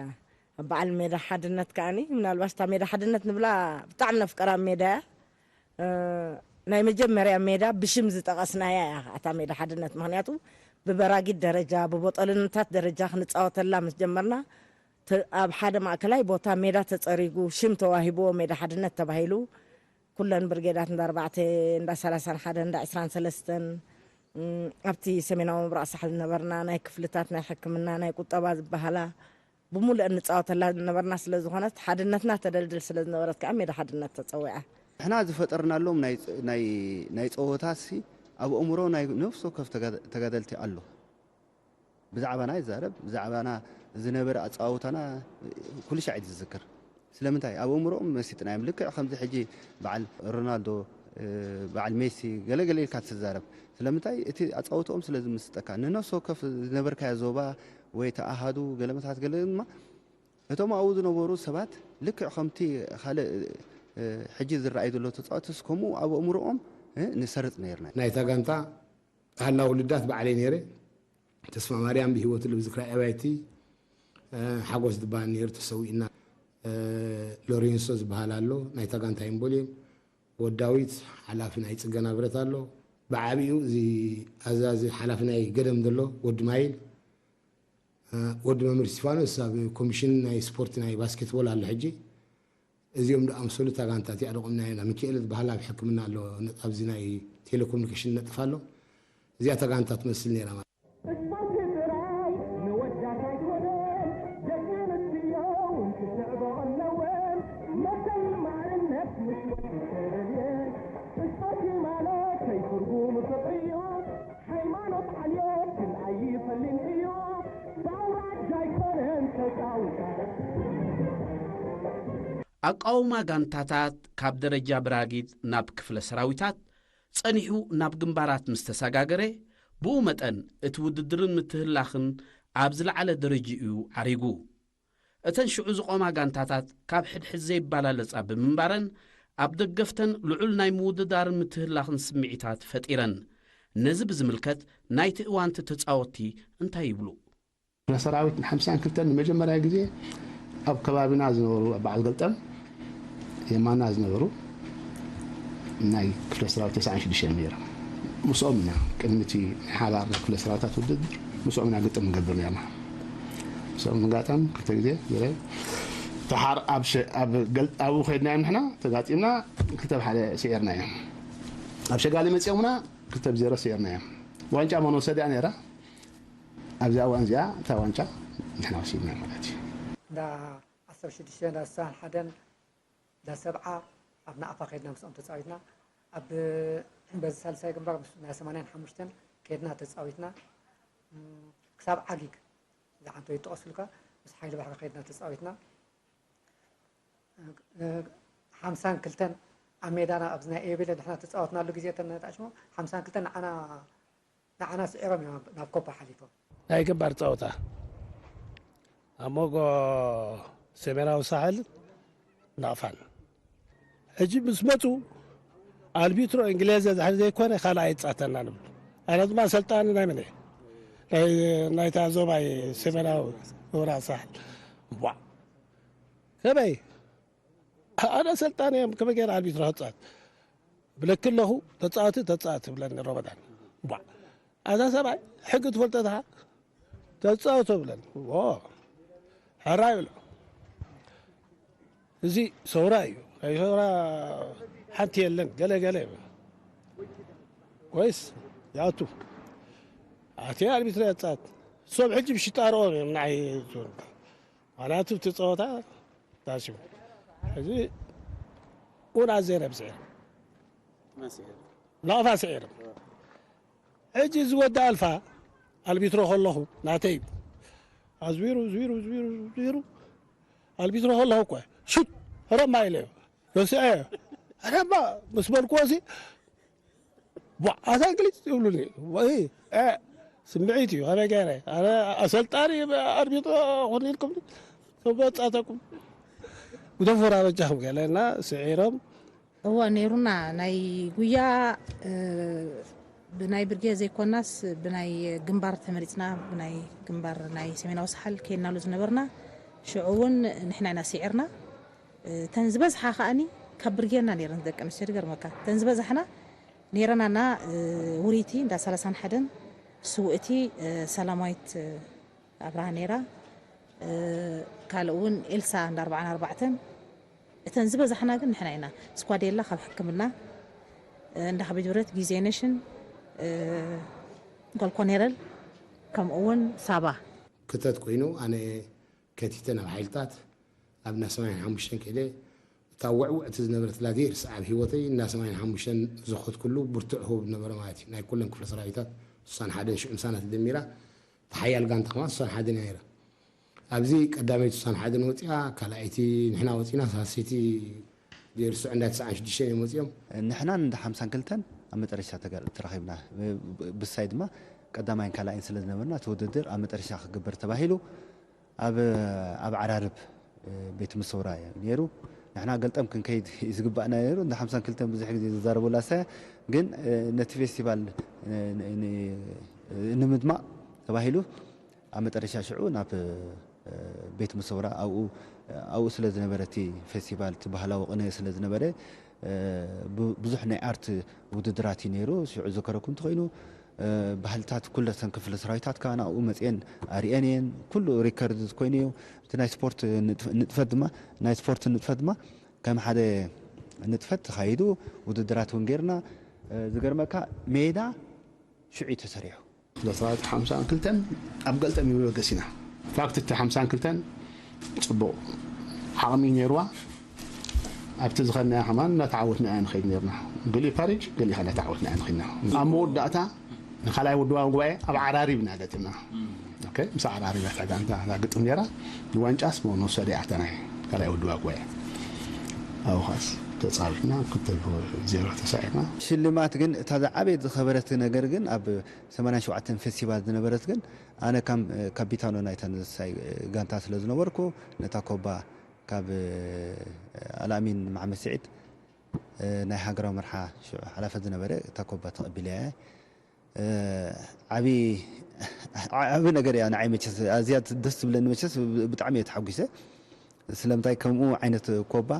ኣብ በዓል ሜዳ ሓድነት ከኣኒ ምናልባሽ እታ ሜዳ ሓድነት ንብላ ብጣዕሚ ነፍቀራ ሜዳ እያ። እ፣ ናይ መጀመርያ ሜዳ ብሽም ዝጠቐስናያ እያ እታ ሜዳ ሓድነት። ምኽንያቱ ብበራጊድ ደረጃ፣ ብቦጠልንታት ደረጃ ክንጻወተላ ምስ ጀመርና፣ ተ-፣ ኣብ ሓደ ማእከላይ ቦታ ሜዳ ተጸሪጉ፣ ሽም ተዋሂብዎ ሜዳ ሓድነት ተባሂሉ። ኩለን ብርጌዳት እንዳ ኣርባዕተ፣ እንዳ ሰላሳን ሓደን፣ እንዳ ዕስራን ሰለስተን፣ እም፣ ኣብቲ ሰሜናዊ ምብራቕ ሳሕል ዝነበርና ናይ ክፍልታት ናይ ሕክምና፣ ናይ ቁጠባ ዝበሃላ ብምሉእ እንጻወተላ ዝነበርና ስለ ዝኾነት፣ ሓድነትና ተደልድል ስለ ዝነበረት ከኣ ሜዳ ሓድነት ተጸዊዓ። ንሕና ዝፈጠርናሎም ናይ ጸ-፣ ናይ፣ ናይ ጸወታሲ ኣብ ኣእምሮ ናይ ነፍሲ ወከፍ ተጋ-፣ ተጋደልቲ ኣሎ። ብዛዕባና ይዛረብ፣ ብዛዕባና ዝነበረ ኣጸዋውታና ኩሉ ሻዕ እዩ ዝዝክር። ስለምንታይ? ኣብ ኣእምሮኦም መሲጥናዮም። ልክዕ ከምዚ ሕጂ በዓል ሮናልዶ፣ እ፣ በዓል ሜሲ፣ ገለ ገለ ኢልካ ትዛረብ። ስለምንታይ? እቲ ኣጸዋውታኦም ስለ ዝምስጠካ። ንነፍሲ ወከፍ ዝነበርካዮ ዞባ ወይ እቲ ኣሃዱ ገለመታት ገለ ድማ እቶም ኣብኡ ዝነበሩ ሰባት ልክዕ ከምቲ ካልእ፣ እ፣ ሕጂ ዝረኣይ ዘሎ ተጻወትስ ከምኡ ኣብ ኣእምሮኦም፣ እ፣ ንሰርጽ ነይርና። ናይታ ጋንታ ሃላው ልዳት ባዕለይ ነይረ። ተስፋ ማርያም ብህይወት ኣሎ፣ ብዝክራ ኣባይቲ፣ እ፣ ሓጎስ ዝበሃል ነይሩ፣ ተሰዊእና። እ፣ ሎሬንሶ ዝበሃል ኣሎ፣ ናይታ ጋንታ ይምቦል እዮም። ወዲ ዳዊት ሓላፊ ናይ ጽገና ብረት ኣሎ። ብዓቢኡ እዚ ኣዛዚ ሓላፊ ናይ ገደም ዘሎ ወዲ ማይል፣ እ፣ ወዲ መምህር እስቲፋኖስ ኣብ ኮሚሽን ናይ ስፖርት ናይ ባስኬትቦል ኣሎ ሕጂ። እዚኦም ዝኣምሰሉ እታ ጋንታ እቲኣ ደቑምና ኢና። ሚካኤል ዝበሃል ኣብ ሕክምና ኣሎ፣ ነ-፣ ኣብዚ ናይ ቴሌኮሙኒኬሽን ነጥፍ ኣሎ። እዚኣ እታ ጋንታ ትመስል ነይራ ማለት። ስፖርት ጥራይ ንወዳት ኣይኮነን፣ ደቂ ኣንስትዮ እውን ክስዕቦ ኣለወን። መሰል ማዕርነት ምስ ወዲ ሰብ እየ። ስፖርት ማለተይ ትርጉሙ ፍቕሪ እዩ። ሃይማኖት ዓልዮትን ኣይፈልይን እዩ። ብኣውራጃ ኣይኮነን ተጻዊታ። ኣቃውማ ጋንታታት ካብ ደረጃ ብራጊድ ናብ ክፍለ ሰራዊታት ጸኒሑ ናብ ግንባራት ምስ ተሰጋገረ፣ ብኡ መጠን እቲ ውድድርን ምትህልላኽን ኣብ ዝለዓለ ደረጅኡ ዓሪጉ። እተን ሽዑ ዝቖማ ጋንታታት ካብ ሕድሕድ ዘይባላለጻ ብምንባረን፣ ኣብ ደገፍተን ልዑል ናይ ምውድዳርን ምትህልላኽን ስምዒታት ፈጢረን። ነዚ ብዝምልከት ናይቲ እዋንቲ ተጻወትቲ እንታይ ይብሉ? ሰራዊት ሓምሳን ክልተን ንመጀመርያ ግዜ ኣብ ከባቢና ዝነበሩ ኣብ በዓል ገልጠም የማና ዝነበሩ ናይ ክፍለ ሰራዊት ተስዓን ሽዱሽተን ነይሮም። ምስኦም ኢና ቅድሚ እቲ ናይ ሓባር ናይ ክፍለ ሰራዊታት ውድድር ምስኦም ኢና ግጥም ንገብር ነርና። ምስኦም ንጋጠም ክልተ ግዜ ገለ ተሓር ኣብ ሸ-፣ ኣብ ገል-፣ ኣብኡ ከይድና እዮም ንሕና ተጋጢምና ክልተ ብሓደ ስዒርና እዮም። ኣብ ሸጋሊ መጺኦምና ክልተ ብዜሮ ስዒርና እዮም። ዋንጫ መን ወሰዳ ነይራ? ኣብዛ እዋን እዚኣ እታ ዋንጫ ንሕና ወሲድና ማለት እዩ። እንዳ ዓሰርተ ሽዱሽተ፣ እንዳ ስሳን ሓደን፣ እንዳ ሰብዓ ኣብ ናቕፋ ከድና ምስኦም ተጻዊትና። ኣብ በዚ ሳልሳይ ግንባር ምስ ናይ ሰማንያን ሓሙሽተን ከድና ተጻዊትና። እም፣ ክሳብ ዓጊግ ዝዓንቶ ይጠቐሱልካ ምስ ሓይሊ ባሕሪ ከድና ተጻዊትና። ሓምሳን ክልተን ኣብ ሜዳና ኣብዚ ናይ ኤቤለ ንሕና ተጻወትናሉ ግዜ ተነጣሽሞ ሓምሳን ክልተን ንዓና ንዓና ስዒሮም እዮም ናብ ኮፓ ሓሊፎም። ናይ ግንባር ጸወታ ኣብ መንጎ ሰሜናዊ ሳሕል ናቕፋን። ሕጂ ምስ መጹ ኣልቢትሮ እንግሊዝ ዝሕል ዘይኮነ ካልእ ኣይጻተና ንብሉ። ኣነ ድማ ሰልጣኒ ናይ መን እየ? ናይ፣ ናይታ ዞባይ ሰሜናዊ ምብራቕ ሳሕል። ዋ! ከመይ? ኣነ ሰልጣኒ እዮም፣ ከመይ ገይረ ኣልቢትሮ ክጻወት? ብለኪ ኣለኹ፣ ተጻወቲ፣ ተጻወቲ ትብለኒ ሮመዳን። ቧ! ኣታ ሰብኣይ፣ ሕጊ ትፈልጦ ዲኻ? ተጻወቶ ብለኒ። ዎ! ሕራይ ብሎ። እዚ ሰውራ እዩ። ናይ ሰውራ ሓንቲ የለን፣ ገለ ገለ ይብል። ወይስ ይኣቱ? ኣትየ ኣልቢትሮ የጻወት። እሶም ሕጂ ብሽጣርኦም እዮም ንዓይ ዝብል። ምኽንያቱ እቲ ጸወታ ዳሽም። ሕጂ እውን ኣዘየ ነብስዐ። ናቕፋ ስዒሮም። ሕጂ እዚ ወዲ ኣልፋ ኣልቢትሮ ከለኹ ናተይ ኣዝቢሩ ዝቢሩ ዝቢሩ ዝቢሩ ኣልቢትሮ ከለኹ እኮ ሹት ረማ ኢለዮ። ረስዐዮ። ረማ ምስ በልክዎ ሲ ቧ ኣታ እንግሊዝ ይብሉኒ። ወይ እ ስምዒት እዩ። ኣነ ገይረ ኣነ ኣሰልጣኒ ኣርቢትሮ ኹን ኢልኩም ተበጻተኩም ግደፉ ራበጃኹም ገለና ስዒሮም። እወ ነይሩና። ናይ ጉያ ብናይ ብርጌ ዘይኮናስ ብናይ ግንባር ተመሪፅና፣ ብናይ ግንባር ናይ ሰሜናዊ ሳሕል ከይድናሉ ዝነበርና። ሽዑ እውን ንሕና ኢና ስዒርና። እተን ዝበዝሓ ከኣኒ ካብ ብርጌና ነይረን ደቂ ኣንስትዮ፣ ዝገርመካ እተን ዝበዛሕና ነይረናና። ውሪይቲ እንዳ ሰላሳን ሓደን ስውእቲ ሰላማዊት ኣብርሃ ነይራ። ካልእ እውን ኤልሳ እንዳ ኣርባዓን ኣርባዕተን። እተን ዝበዛሕና ግን ንሕና ኢና። ስኳዴላ ካብ ሕክምና እንዳ ከቢድ ብረት፣ ጊዜ ነሽን፣ ኮልኮኔረል፣ ከምኡ እውን ሳባ። ክተት ኮይኑ ኣነ ከቲተ ናብ ሓይልታት ኣብ እንዳ ሰማንያን ሓሙሽተን ከይደ። እታ ውዕውዕቲ ዝነበረት ላዜርስ ኣብ ህይወተይ እንዳ ሰማንያን ሓሙሽተን ዝኸድኩሉ ብርቱዕ ህቡብ ነበረ ማለት እዩ። ናይ ኩለን ክፍለ ሰራዊታት ስሳን ሓደን ሽዑ ምሳና ተደሚራ እታ ሓያል ጋንታ ከማን ስሳን ሓደን እያ ነይራ። ኣብዚ ቀዳመይቲ ስሳን ሓደን ወፂኣ፣ ካልኣይቲ ንሕና ወፂና፣ ሳልሰይቲ ዜሮ ትሽዓን እንዳ ትስዓን ሽዱሽተን እዮም ወፂኦም። ንሕናን እንዳ ሓምሳን ክልተን ኣብ መጠረሻ ተጋ-፣ ተራኺብና። ብ-፣ ብሳይ ድማ ቀዳማይን ካልኣይን ስለ ዝነበርና እቲ ውድድር ኣብ መጠረሻ ክግበር ተባሂሉ ኣብ፣ ኣብ ዓራርብ ቤት ምሰውራ እዩ ነይሩ። ንሕና ገልጠም ክንከይድ እዩ ዝግባእና ነይሩ። እንዳ ሓምሳን ክልተን ብዙሕ ግዜ ዝዛረበሉ ኣሳያ ግን ነቲ ፌስቲቫል ን-፣ ን-፣ ንምድማቕ ተባሂሉ ኣብ መጠረሻ ሽዑ ናብ ቤት ምሰውራ ኣብኡ፣ ኣብኡ ስለ ዝነበረ እቲ ፌስቲቫል እቲ ባህላዊ ቅነ ስለ ዝነበረ ብ-፣ ብዙሕ ናይ ኣርት ውድድራት እዩ ነይሩ። ሽዑ ዝከረኩም እንተኾይኑ ባህልታት ኩለተን ክፍለ ሰራዊታት ከኣ ናብኡ መፅየን ኣርእየን እየን። ኩሉ ሪከርድ ኮይኑ እዩ። እቲ ናይ ስፖርት ንጥፍ-፣ ንጥፈት ድማ፣ ናይ ስፖርት ንጥፈት ድማ ከም ሓደ ንጥፈት ተኻይዱ ውድድራት እውን ጌርና። ዝገርመካ ሜዳ ሽዑ እዩ ተሰሪሑ። ክፍለ ሰራዊት ሓምሳን ክልተን ኣብ ገልጠም ይበገስ ኢና። ፋክት እቲ ሓምሳን ክልተን ፅቡቕ ዓቕሚ ነይርዋ። ኣብቲ ዝኸድናዮ ከማን እናተዓወትና ኢና ንኸይድ ነርና። ገሊኡ ፓሪጅ፣ ገሊኡ ከኣ እናተዓወትና ኢና ንኸይድና። ኣብ መወዳእታ ንኻልኣይ ውድባዊ ጉባኤ ኣብ ዓራሪብ ኢና ገጢምና። ኦኬ፣ ምስ ዓራሪብ እያ እታ ጋንታ እዛ ግጥም ነይራ። ንዋንጫስ ንወሰደ እያ እታ ናይ ካልኣይ ውድባዊ ጉባኤ። ኣብኡ ኸኣስ ተጻዊትና ክልተ ዜሮ ተሳዒርና። ሽልማት ግን እታ ዝዓበየት ዝኸበረት ነገር ግን ኣብ ሰማንያን ሸውዓተን ፌስቲቫል ዝነበረት ግን ኣነ ካም-፣ ካፒታኖ ናይተን ሳይ ጋንታ ስለ ዝነበርኩ ነታ ኮባ ካብ ኣልኣሚን መሓመድ ስዒድ ናይ ሃገራዊ መርሓ ሽዑ ሓላፈ ዝነበረ እታ ኮባ ተቐቢለያ እየ። ዓቢ፣ ዓቢ ነገር እያ ንዓይ መቸስ፣ ኣዝያ ደስ ትብለኒ መቸስ፣ ብጣዕሚ እየ ተሓጒሰ። ስለምንታይ ከምኡ ዓይነት ኮባ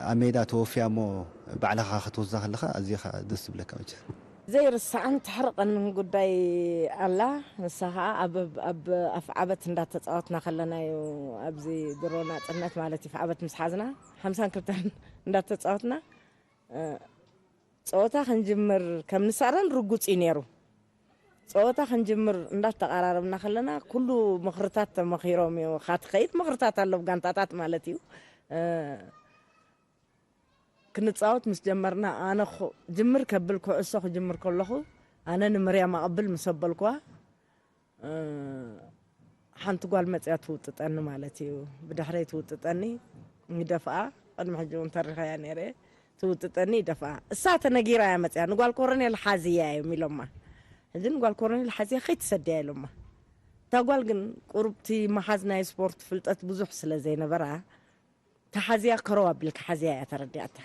ኣብ ሜዳ ተወፍያ እሞ ባዕልኻ ክትወስዳ ከለኻ ኣዝኻ ደስ ትብለካ መቸስ። ዘይርስዓን ትሕርቐንን ጉዳይ ኣላ። ንሳ ኸዓ ኣብ፣ ኣብ ኣፍዓበት እንዳተጻወትና ከለና እዩ፣ ኣብዚ ድሮ ናጽነት ማለት እዩ፣ ኣፍዓበት ምስ ሓዝና ሓምሳን ክልተን እንዳተጻወትና፣ እ፣ ጸወታ ክንጅምር ከም ንሳረን ርጉጽ እዩ ነይሩ። ጸወታ ክንጅምር እንዳተቓራረብና ከለና ኩሉ ምኽርታት ተመኺሮም እዩ። ኻትኸይድ ምኽርታት ኣሎ፣ ጋንታታት ማለት እዩ። እ፣ ክንጻወት ምስ ጀመርና፣ ኣነ ኹ-፣ ጅምር ከብል፣ ኩዕሶ ክጅምር ከለኹ፣ ኣነ ንምርያም ኣቐብል ምስ ኣበልኩዋ፣ እ፣ ሓንቲ ጓል መጽያ ትውጥጠኒ ማለት እዩ። ብድሕረይ ትውጥጠኒ፣ ይደፍኣ። ቅድሚ ሕጂ እውን ተሪኸያ ነይረ። ትውጥጠኒ፣ ይደፍኣ። እሳ ተነጊራ እያ መጽያ። ንጓል ኮረኔል ሓዝያ እዮም ኢሎማ። ሕጂ ንጓል ኮረኔል ሓዝያ ከይትሰድያ ኢሎማ። እታ ጓል ግን ቁሩብቲ መሓዝ ናይ ስፖርት ፍልጠት ብዙሕ ስለ ዘይነበራ፣ ተሓዝያ ከረው ኣቢልካ ሓዝያ እያ ተረዲኣታ።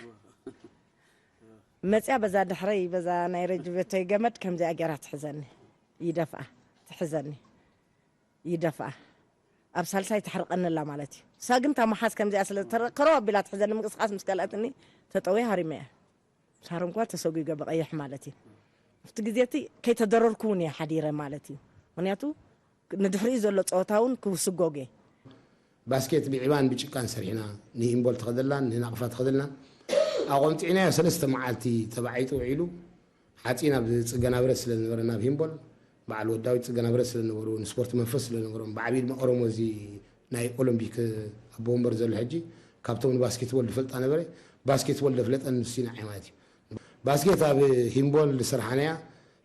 መፅያ በዛ ድሕረይ፣ በዛ ናይ ረጅበቶይ ገመድ ከምዚኣ ገይራ ትሕዘኒ። ይደፍኣ፣ ትሕዘኒ፣ ይደፍኣ። ኣብ ሳልሳይ ተሕርቐኒ ኣላ ማለት እዩ። እሳ ግን እታ መሓዝ ከምዚኣ ስለ ዝተረ-፣ ከረው ኣቢላ ትሕዘኒ፣ ምንቅስቓስ ምስ ከልኣትኒ ተጠውየ ሃሪመ እያ። ሳረንኳ ተሰጒገ ብቐይሕ ማለት እዩ። ኣብቲ ግዜ እቲ ከይተደረርኩ እውን እየ ሓዲረ ማለት እዩ። ምኽንያቱ ንድሕሪኡ ዘሎ ጸወታ እውን ክውስጎግ እየ። ባስኬት ብዒባን ብጭቃን ሰሪሕና፣ ንሂምቦል ተኸደላን ንናቕፋ ተኸደልና ኣቖምጢዕናዮ። ሰለስተ መዓልቲ ተባዒጡ ውዒሉ። ሓጺን ኣብ ጽገና ብረት ስለ ዝነበረና ኣብ ሂምቦል፣ በዓል ወዲ ዳዊት ጽገና ብረት ስለ ዝነበሩ፣ ንስፖርት መንፈስ ስለ ዝነበሮም፣ ብዓብዪ ድማ ኦሮሞ፣ እዚ ናይ ኦሎምፒክ ኣቦ ወንበር ዘሎ ሕጂ፣ ካብቶም ንባስኬትቦል ዝፈልጣ ነበረ፣ ባስኬትቦል ዘፍለጠኒ ንሱ እዩ ንዓይ ማለት እዩ። ባስኬት ኣብ ሂምቦል ዝሰራሕናያ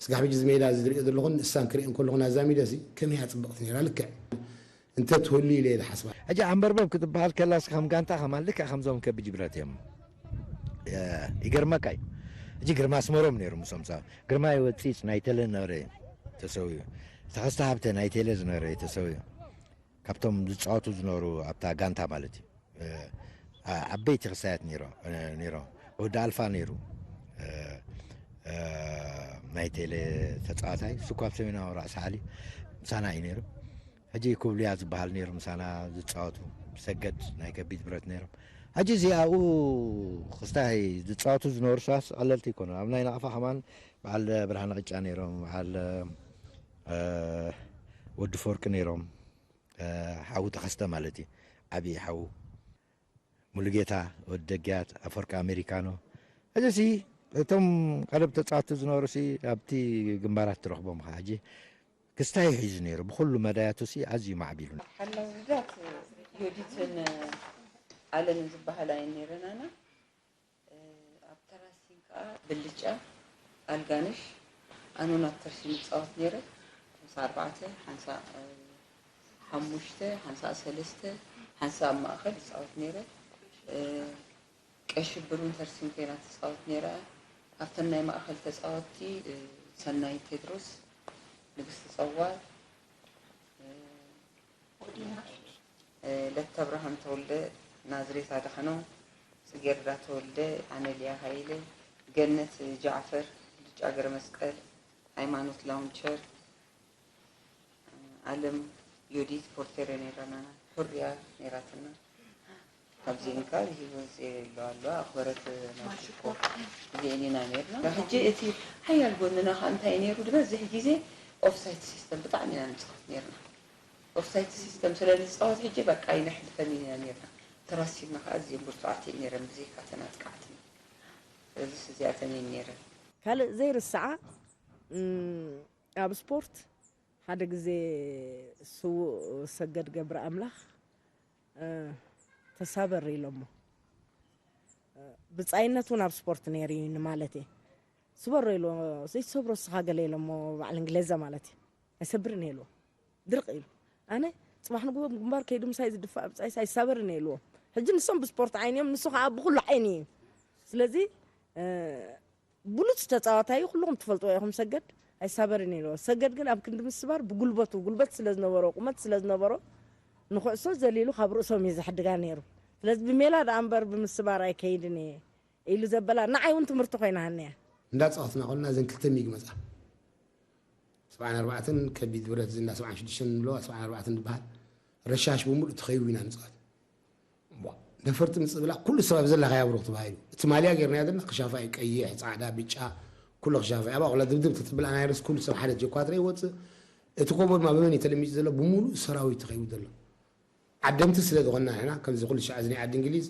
ስጋሕ ብጅ ዝሜዳ ዝሪኦ ዘለኹን ንሳን ክሪእን ከለኹን ኣዛሚደሲ ከመይ እያ ጽብቕቲ ነይራ። ልክዕ እንተ ትህሉ ኢለ እየ ዝሓስባ። ሕጂ ኣንበርበብ ክትበሃል ከላስ ከም ጋንታ ከማን ልክዕ ከምዞም ከብጅ ብረት እዮም። እ፣ ይገርመካ እዩ። ሕጂ ግርማ ኣስመሮም ነይሩ ምስኦም ሳ-፣ ግርማ ይወፂፅ ናይ ተለ ነበረ ተሰውዩ። ተኸስተ ሃብተ ናይ ቴለ ዝነበረ ተሰውዩ። ካብቶም ዝፃወቱ ዝነበሩ ኣብታ ጋንታ ማለት እዩ። እ፣ ዓ-፣ ዓበይቲ ክሳያት ነይሮ-፣ እ፣ ነይሮም። ወዲ ኣልፋ ነይሩ። እ፣ እ፣ ናይ ቴሌ ተፃዋታይ። እሱ እኳ ኣብ ሰሜናዊ ራእሲ ሓሊ ምሳና እዩ ነይሩ። ሕጂ ኩብልያ ዝበሃል ነይሩ ምሳና ዝፃወቱ። ሰገድ ናይ ከቢድ ብረት ነይሮም። ሕጂ እዚኣኡ ክስታይ ዝፃወቱ ዝነበሩ ሰባት ቀለልቲ ይኮኑ። ኣብ ናይ ናቕፋ ከማን በዓል ብርሃነ ቅጫ ነይሮም፣ በዓል፣ እ፣ ወዲ ፈወርቂ ነይሮም። እ፣ ሓዉ ተኸስተ ማለት እዩ። ዓብዪ ሓዉ ሙሉጌታ ወዲ ደግያት፣ ኣፈወርቂ ኣሜሪካኖ። ሕጂሲ እቶም ቀደም ተጻወትቲ ዝነበሩሲ ኣብቲ ግንባራት ትረኽቦም ኢኻ። ሕጂ ክስታይ ሒዙ ነይሩ። ብኹሉ መዳያቱሲ ኣዝዩ ማዕቢሉ። ሓላው ውዳት ዮዲትን ኣለምን ዝበሃላ እየን ነይረን ኣና። እ፣ ኣብ ተራሲን ከኣ ብልጫ፣ ኣልጋነሽ፣ ኣኑን ኣብ ተርሲን ይጻወት ነይረ። ሓንሳእ ኣርባዕተ፣ ሓንሳእ፣ እ፣ ሓሙሽተ፣ ሓንሳእ ሰለስተ፣ ሓንሳእ ኣብ ማእከል ይጻወት ነይረ። እ፣ ቀሺ ብሩን ተርሲን ኮይና ትጻወት ነይራ። ኣብተን ናይ ማእከል ተጻወትቲ፣ እ፣ ሰናይ ቴድሮስ፣ ንግስቲ ጸዋር፣ እ፣ እ፣ ለተብርሃን ተወልደ፣ ናዝሬት ኣድሓኖም፣ ጽጌረዳ ተወልደ፣ ኣነልያ ሃይለ፣ ገነት ጃዕፈር፣ ብልጫ ገረመስቀል፣ ሃይማኖት ላውንቸር፣ ኣለም ዮዲት ፖርቴሬ ነይራና፣ ሑርያ ነይራትና። ካብዚኤን ካብ ህይወት ዘየሎ ኣሎ ኣኽበረት ማሽኮ። እዚኤን ኢና ነይርና። ሕጂ እቲ ሓያል ጎንና ከዓ እንታይ ነይሩ? ዝበዝሕ ግዜ ኦፍሳይት ሲስተም ብጣዕሚ ኢና ንፃወት ነይርና። ኦፍሳይት ሲስተም ስለ ንፃወት ሕጂ በቃ ኣይነሕልፈን ኢና ነይርና። ተራሲና ከዓ እዚኤን ብርቱዓት እየን ነይረን ብዘይካ ተን ኣጥቃዕትና። ስለዚ እዚኣተን እየን ነይረን። ካልእ ዘይርስዓ፣ እም፣ ኣብ ስፖርት ሓደ ግዜ ስዉእ ሰገድ ገብረ ኣምላኽ፣ እ፣ ተሳበር ኢሎሞ። እ፣ ብጻይነት እውን ኣብ ስፖርት ነይሩ እዩ ንማለት እየ። ስበሮ ኢልዎ፣ ዘይትሰብሮ እስኻ ገለ ኢሎሞ፣ በዓል እንግሌዛ ማለት እዩ። ኣይሰብርን እየ ኢልዎ። ድርቕ ኢሉ። ኣነ ጽባሕ ንግሆ ግንባር ከይዱ ምሳይ ዝድፋእ ብጻይስ ኣይሳበርን እየ ኢልዎ። ሕጂ ንሶም ብስፖርት ዓይኒ እዮም፣ ንሱ ኸዓ ብኹሉ ዓይኒ እዩ። ስለዚ፣ እ፣ ብሉጽ ተጻዋታይ እዩ፣ ኩልኹም ትፈልጥዎ ኢኹም። ሰገድ ኣይሳበርን ኢልዎ። ሰገድ ግን ኣብ ክንዲ ምስባር ብጉልበቱ፣ ጉልበት ስለ ዝነበሮ፣ ቁመት ስለ ዝነበሮ፣ ንኹዕሶ ዘሊሉ ካብ ርእሶም እዩ ዝሕድጋ ነይሩ። ስለዚ ብሜላ ደኣ እምበር ብምስባር ኣይከይድን እየ ኢሉ ዘበላ ንዓይ እውን ትምህርቲ ኮይናሃኒ እያ። እንዳጻወትና ከለና እዘን ክልተ ሚግ መጻ። ሰብዓን ኣርባዕተን ከቢድ ብረት እዚ እንዳ ሰብዓን ሽዱሽተን ንብሎ፣ ሰብዓን ኣርባዕተን ዝበሃል ረሻሽ ብምሉእ ተኸይቡ ኢና ንጻወት። ቧ፣ ነፈርቲ ምጽእ ብላ ኩሉ ሰብ ኣብ ዘለኻዮ ኣብሩኽ ተባሂሉ። እቲ ማልያ ጌርናዮ ዘለና ክሻፋ እዩ፣ ቀይሕ፣ ጻዕዳ፣ ብጫ፣ ኩሉ ክሻፋ እዩ። ኣብኣ ኩላ ድብድብ ተትብላ ናይ ርስ ኩሉ ሰብ ሓደ ጀኳትረ ይወጽእ። እቲ ኮቦ ድማ ብመን እዩ ተለሚጹ ዘሎ? ብምሉእ ሰራዊት ተኸይቡ ዘሎ። ዓደምቲ ስለ ዝኾንና ንሕና፣ ከምዚ ኩሉ ሻዕ እዚ ናይ ዓዲ እንግሊዝ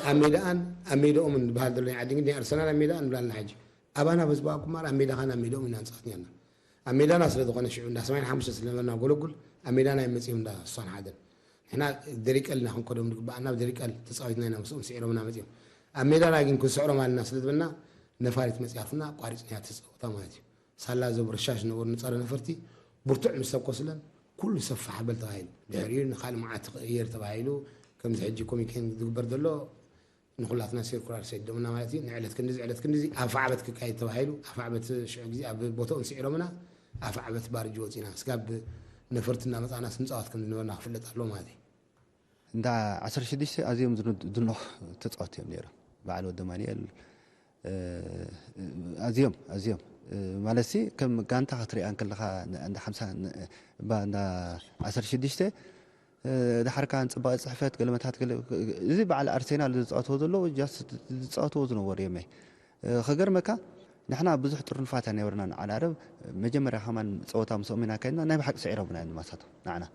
ኣብ ሜዳኣን ኣብ ሜዳኦምን ዝበሃል ዘሎ ናይ ዓዲ እንግሊዝ፣ ናይ ኣርሰናል ኣብ ሜዳኣን ንብላልና ሕጂ። ኣባና በዝባኣኩም ማር ኣብ ሜዳኻን ኣብ ሜዳኦም ኢና ንጻወት ነርና። ኣብ ሜዳና ስለ ዝኾነ ሽዑ እንዳ ሰማንያን ሓሙሽተ ስለ ነበርና ጎለጉል፣ ኣብ ሜዳና እዮም መጺኦም እንዳ ስሳን ሓደን። ንሕና ደሪቀል ኢና ክንከዶም ዝግባኣና፣ ኣብ ደሪቀል ተጻዊትና ኢና ምስኦም ስዒሮምና መጺኦም። ኣብ ሜዳና ግን ክንስዕሮም ኣለና ስለ ዝበልና ነፋሪት መጺኣትና ኣቋሪጽናያ እቲ ጸወታ ማለት እዩ። ሳላ እዞም ረሻሽ ዝነበሩ ንጸረ ነፈርቲ ብርቱዕ ምስ ተኮስለን ኩሉ ሰብ ፋሕ በል ተባሂሉ። ድሕሪኡ ንኻልእ መዓልቲ ክቕየር ተባሂሉ ከምዚ ሕጂ ኮሚኬን ዝግበር ዘሎ ንኹላትና ሴርኩላር ሰዲዶምና ማለት እዩ። ንዕለት ክንድዚ፣ ዕለት ክንድዚ ኣፍ ዓበት ክካየድ ተባሂሉ፣ ኣፍ ዓበት ሽዑ ግዜ ኣብ ቦታኡ ስዒሮምና፣ ኣፍ ዓበት ባርጅ ወፂና፣ ስጋብ ነፈርቲ እናመፃና ስንፃወት ከም ዝነበርና ክፍለጥ ኣለዎ ማለት እዩ። እንዳ ዓሰርተ ሽዱሽተ ኣዝዮም ዝንድኖ ተፃወቲ እዮም ነይሮም። በዓል ወዲ ኣማኑኤል፣ እ፣ ኣዝዮም፣ ኣዝዮም፣ እ፣ ማለትሲ ከም ጋንታ ክትሪኣ እንከለኻ ን-፣ እንዳ ሓምሳ ን-፣ ባ-፣ እንዳ ዓሰርተ ሽዱሽተ፣ እ፣ ድሓር ከኣ ንጽባቐ ጽሕፈት ገለመታት ገለ፣ እዚ በዓል ኣርሴናል ዝጻወትዎ ዘለዉ ጃስት ዝጻወትዎ ዝነበሩ እዮም። እ፣ ከገርመካ ንሕና ብዙሕ ጥርኑፋት ኣይነበርናን። ዓል ዓረብ መጀመርያ ከማን ጸወታ ምስኦም ኢና ካይድና፣ ናይ ብሓቂ ስዒሮምና እዮም ንማሳቶም ንዓና።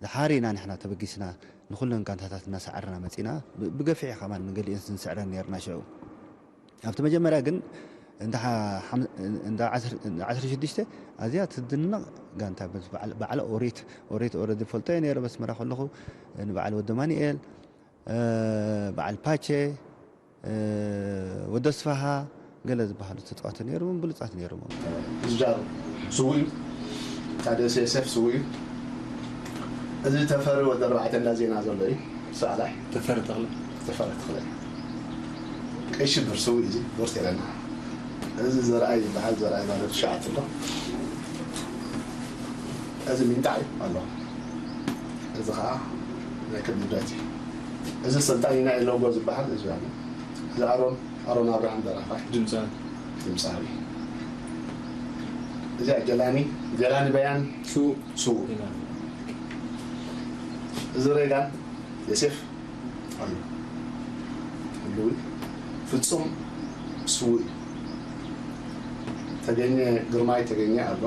ድሓር ኢና ንሕና ተበጊስና ንኹለን ጋንታታት እናሰዓርና መጺና፣ ብ-፣ ብገፊሕ ከማን ንገሊኤን ንስዕረን ነይርና ሽዑ። ኣብቲ መጀመርያ ግን እንዳ ሓ-፣ ሓም-፣ እንዳ ዓስር-፣ እንዳ ዓሰርተ ሽዱሽተ ኣዝያ ትድነቕ ጋንታ፣ በዚ በዓል፣ በዓል ኦሪት፣ ኦሪት ኦረዲ ፈልጦ እየ ነይረ በስመራ ከለኹ፣ ንበዓል ወዲ ኣማኑኤል፣ እ፣ በዓል ፓቼ፣ እ፣ ወዲ ኣስፋሃ፣ ገለ ዝበሃሉ ተጻወቲ ነይሮም፣ ብሉጻት ነይሮም። ዝጃር ስዉእ እዩ። ታደሰ የሰፍ ስዉእ እዩ። እዚ ተፈሪ ወዲ ኣርባዕተ እንዳ ዜና ዘሎ እዩ። ሳዕላይ ተፈሪ ተኽለ። ተፈሪ ተኽለ። ቀይ ሽብር ስዉእ እዩ። እዚ ቦርቴለና። እዚ ዘርኣይ ይበሃል። ዘርኣይ ማለት ትሽዓት ኣሎ። እዚ ሚንጣዕ እዩ ኣሎ። እዚ ኸዓ ናይ ክብሪ ንብረት እዩ። እዚ ሰልጣኒና ኢሎጎ ዝበሃል እዚ ኣሎ። እዚ ኣሮን፣ ኣሮን ኣብርሃም ደራፋይ። ድምፃዊ። ድምፃዊ። እዚኣ ጀላኒ፣ ጀላኒ በያን ስዉእ። ስዉእ። ኢና። እዚ ሬጋን ዮሴፍ ኣሎ። ህሉው ፍጹም ስዉእ እዩ። ተገኘ ግርማይ ተገኘ ኣሎ።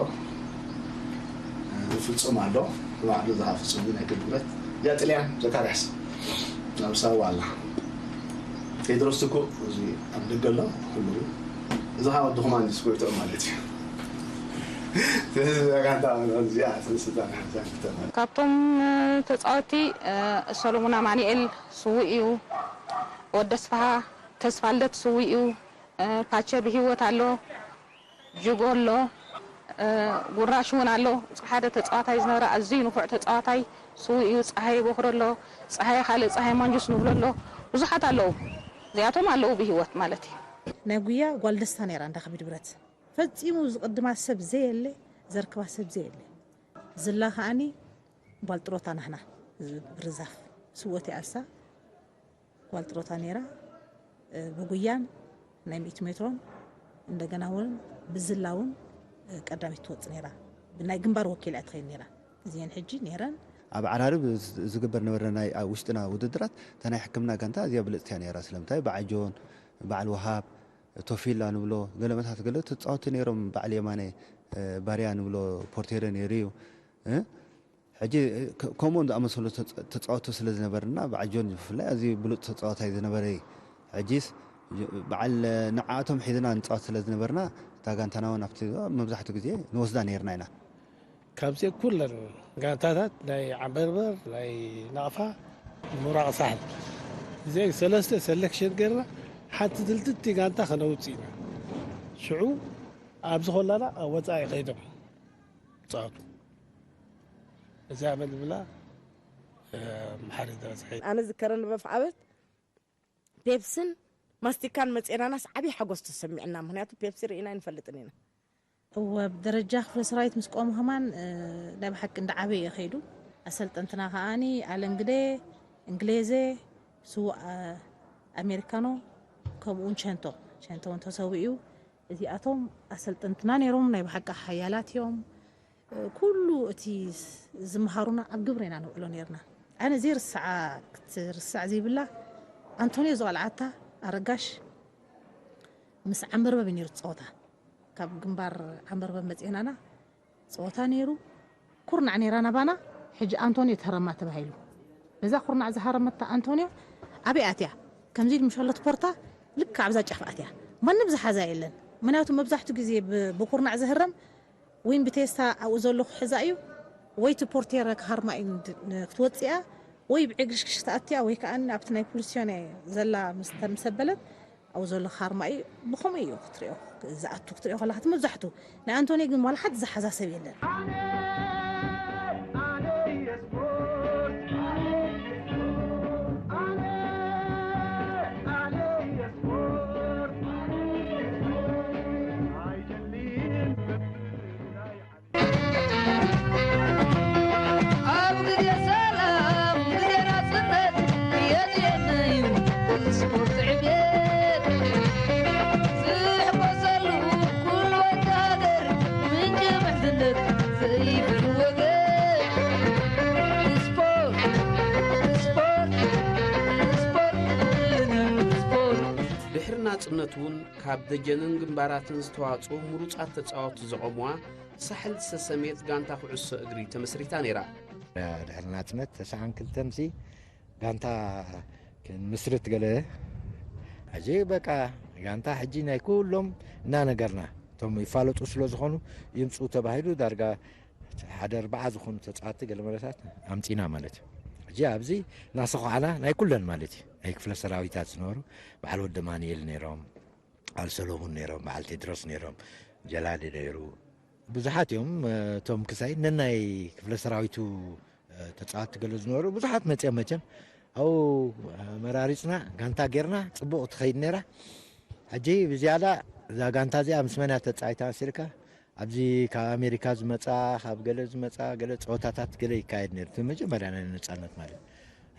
ፍጹም ኣሎ። ንባዕሉ ዝሃ ፍጹም ግን ኣይክብል ብረት። እዚኣ ጥልያን ዘካርያስ ናብ ሳዋ ኣላ። ቴድሮስ ትኩእ እዚ ኣብ ደገ ኣሎ። ህሉው እዚ ኸዓ ወዲ ኮማንዲስ ጎይትኦም ማለት እዩ። ስለዚ እዛ ጋንታ እዚኣ ስልስታ ናሕሳ ክተማ። ካብቶም ተጻወቲ ሰሎሙን ኣማኑኤል ስዉእ እዩ። ወዲ ኣስፍሃ ተስፋልደት ስዉእ እዩ። ፓቸ ብህይወት ኣሎ። ጅጎ ኣሎ። ጉራሽ እውን ኣሎ። እቲ ሓደ ተጻዋታይ ዝነበረ ኣዝዩ ንፉዕ ተጻዋታይ ስዉእ እዩ። ጸሃየ በኹሪ ኣሎ። ጸሃየ ካልእ ጸሃየ ማንጁስ ንብሎ ኣሎ። ብዙሓት ኣለዉ። እዚኣቶም ኣለዉ ብህይወት ማለት እዩ። ናይ ጉያ ጓል ደስታ ነይራ እንዳ ከቢድ ብረት። ፈጺሙ ዝቕድማ ሰብ ዘየለ፣ ዘርክባ ሰብ ዘየለ። ዝላ ከኣኒ ጓል ጥሮታ ናህና፣ ርዛፍ ስወት ይኣሳ ጓል ጥሮታ ነይራ። ብጉያን ናይ ሚእቲ ሜትሮን እንደገና እውን ብዝላ እውን ቀዳሚት ትወጽእ ነይራ። ብናይ ግንባር ወኪላ እያ ትኸይድ ነይራ። እዚአን ሕጂ ነይረን። ኣብ ዓራርብ ዝግበር ነበረ ናይ ኣብ ውሽጥና ውድድራት፣ እታ ናይ ሕክምና ጋንታ እዚኣ ብልጽቲ እያ ነይራ። ስለምንታይ በዓል ጆን፣ በዓል ወሃብ፣ ቶፊላ ንብሎ፣ ገለመታት ገለ ተጻወቲ ነይሮም። በዓል የማነ፣ ባርያ ንብሎ ፖርቴረ ነይሩ እዩ። እ? ሕጂ ከ-፣ ከምኡን ዝኣመሰሉ ተጻ-፣ ተጻወቱ ስለ ዝነበርና፣ በዓል ጆን ብፍላይ ኣዝዩ ብሉጽ ተጻዋታይ ዝነበረ እዩ። ሕጂስ በዓል ንዓኣቶም ሒዝና ንጻወት ስለ ዝነበርና፣ እታ ጋንታና እውን ኣብቲ መብዛሕትኡ ግዜ ንወስዳ ነይርና ኢና። ካብዚአን ኩለን ጋንታታት ናይ ዓምበርበር፣ ናይ ናቕፋ፣ ምብራቕ ሳሕል፣ እዚአን ሰለስተ ሰለክሽን ገይርና ሓንቲ ድልድልቲ ጋንታ ከነውጽእ ኢና። ሽዑ ኣብዚ ኮላና ኣብ ወጻኢ ከይዶም ይጻወቱ። እዚኣ መን ዝብላ፣ እ፣ ምሓሪ ዝበዝሐ። ኣነ ዝከረኒ በፍ ዓበት ፔፕስን ማስቲካን መጼናናስ ዓብዪ ሓጎስ ተሰሚዕና። ምኽንያቱ ፔፕሲ ርኢና ኣይንፈልጥን ኢና። እወ፣ ብደረጃ ክፍለ ሰራዊት ምስ ቆሙ ከማን፣ እ፣ ናይ ብሓቂ እንዳዓበየ እዩ ከይዱ። ኣሰልጠንትና ከኣኒ ኣለም ግደ፣ እንግሌዘ፣ ስዉእ፣ እ፣ ኣሜሪካኖ፣ ከምኡውን ቸንቶ፣ ቸንቶ እውን ተሰዊኡ እዩ። እዚኣቶም ኣሰልጠንትና ነይሮም፣ ናይ ብሓቂ ሓያላት እዮም። ኩሉ እቲ ዝመሃሩና ኣብ ግብሪ ኢና ነውዕሎ ነይርና። ኣነ ዘይርስዓ፣ ክትርስዕ ዘይብላ፣ ኣንቶንዮ ዝቐልዓታ ኣረጋሽ ምስ ዓምበርበብ እዩ ነይሩ ጸወታ። ካብ ግንባር ዓምበርበብ መጺእናና ጸወታ ነይሩ። ኩርናዕ ነይራ ናባና፣ ሕጂ ኣንቶንዮ ተሃረማ ተባሂሉ። በዛ ኩርናዕ ዝሃረመታ ኣንቶንዮ ኣበይ ኣትያ? ከምዚ ኢሉ ምሸሎት ፖርታ ልክዕ ኣብዛ ጫፍ ኣትያ። ማንም ዝሓዛ የለን። ምኽንያቱ መብዛሕትኡ ግዜ ብ-፣ ብኩርናዕ ዝህረም ወይ ብቴስታ ኣብኡ ዘሎ ክሕዛ እዩ፣ ወይ እቲ ፖርቴረ ክሃርማ እዩ ንድ-፣ ን-፣ ክትወፅእ እያ፣ ወይ ብዕግሽግሽ ክትኣቱ እያ፣ ወይ ከዓ ኣብቲ ናይ ፖሊስዮን ዘላ ምስ ተምሰበለት ኣብኡ ዘሎ ክሃርማ እዩ። ብኸምኡ እዩ ክትሪኦ፣ ዝኣቱ ክትሪኦ ከለኻ፣ እቲ መብዛሕትኡ። ናይ ኣንቶኒ ግን ዋላ ሓንቲ ዝሓዛ ሰብ የለን። ኣብ ግዜ ሰላም፣ ግዜ ናጽነት፣ የድልየና እዩ ስፖርት ዕቤት። ዝሕጎሰሉ ኩሉ ወዲ ሃገር፣ ምንጪ ምሕዝነት፣ ዘይፍር ወገን። ስፖርት፣ ስፖርት፣ ስፖርት፣ ስፖርት። ድሕሪ ናጽነት እውን ካብ ደጀንን ግንባራትን ዝተዋጽኡ ምሩጻት ተጻወትቲ ዘቖምዋ ሳሕል ዝተሰምየት ጋንታ ኩዕሶ እግሪ ተመስሪታ ነይራ። ድሕሪ ናጽነት ተስዓን ክልተን ሲ ጋንታ ክንምስርት ገለ፣ ሕጂ በቃ ጋንታ ሕጂ ናይ ኩሎም እናነገርና፣ እቶም ይፋለጡ ስለ ዝኾኑ ይምጽኡ ተባሂሉ ዳርጋ ሓደ ኣርባዓ ዝኾኑ ተጻወትቲ ገለ መለታት ኣምጺና ማለት እዩ። ሕጂ ኣብዚ እናሰዃዕና ናይ ኩለን ማለት እዩ፣ ናይ ክፍለ ሰራዊታት ዝነበሩ በዓል ወዲ ኣማኑኤል ነይሮም፣ በዓል ሰሎሙን ነይሮም፣ በዓል ቴድሮስ ነይሮም፣ ጀላሊ ነይሩ። ብዙሓት እዮም። እቶም ክሳይ ነናይ ክፍለ ሰራዊቱ ተፃወትቲ ገለ ዝነበሩ ብዙሓት መፅኦም። መቸም ኣብኡ መራሪፅና፣ ጋንታ ጌርና፣ ፅቡቕ ትኸይድ ነይራ። ሕጂ ብዝያዳ እዛ ጋንታ እዚኣ ምስ መን እያ ተፃዊታ መሲልካ? ኣብዚ ካብ ኣሜሪካ ዝመፃ፣ ካብ ገለ ዝመፃ ገለ ፀወታታት ገለ ይካየድ ነይሩ፣ እቲ መጀመርያ ናይ ነፃነት ማለት።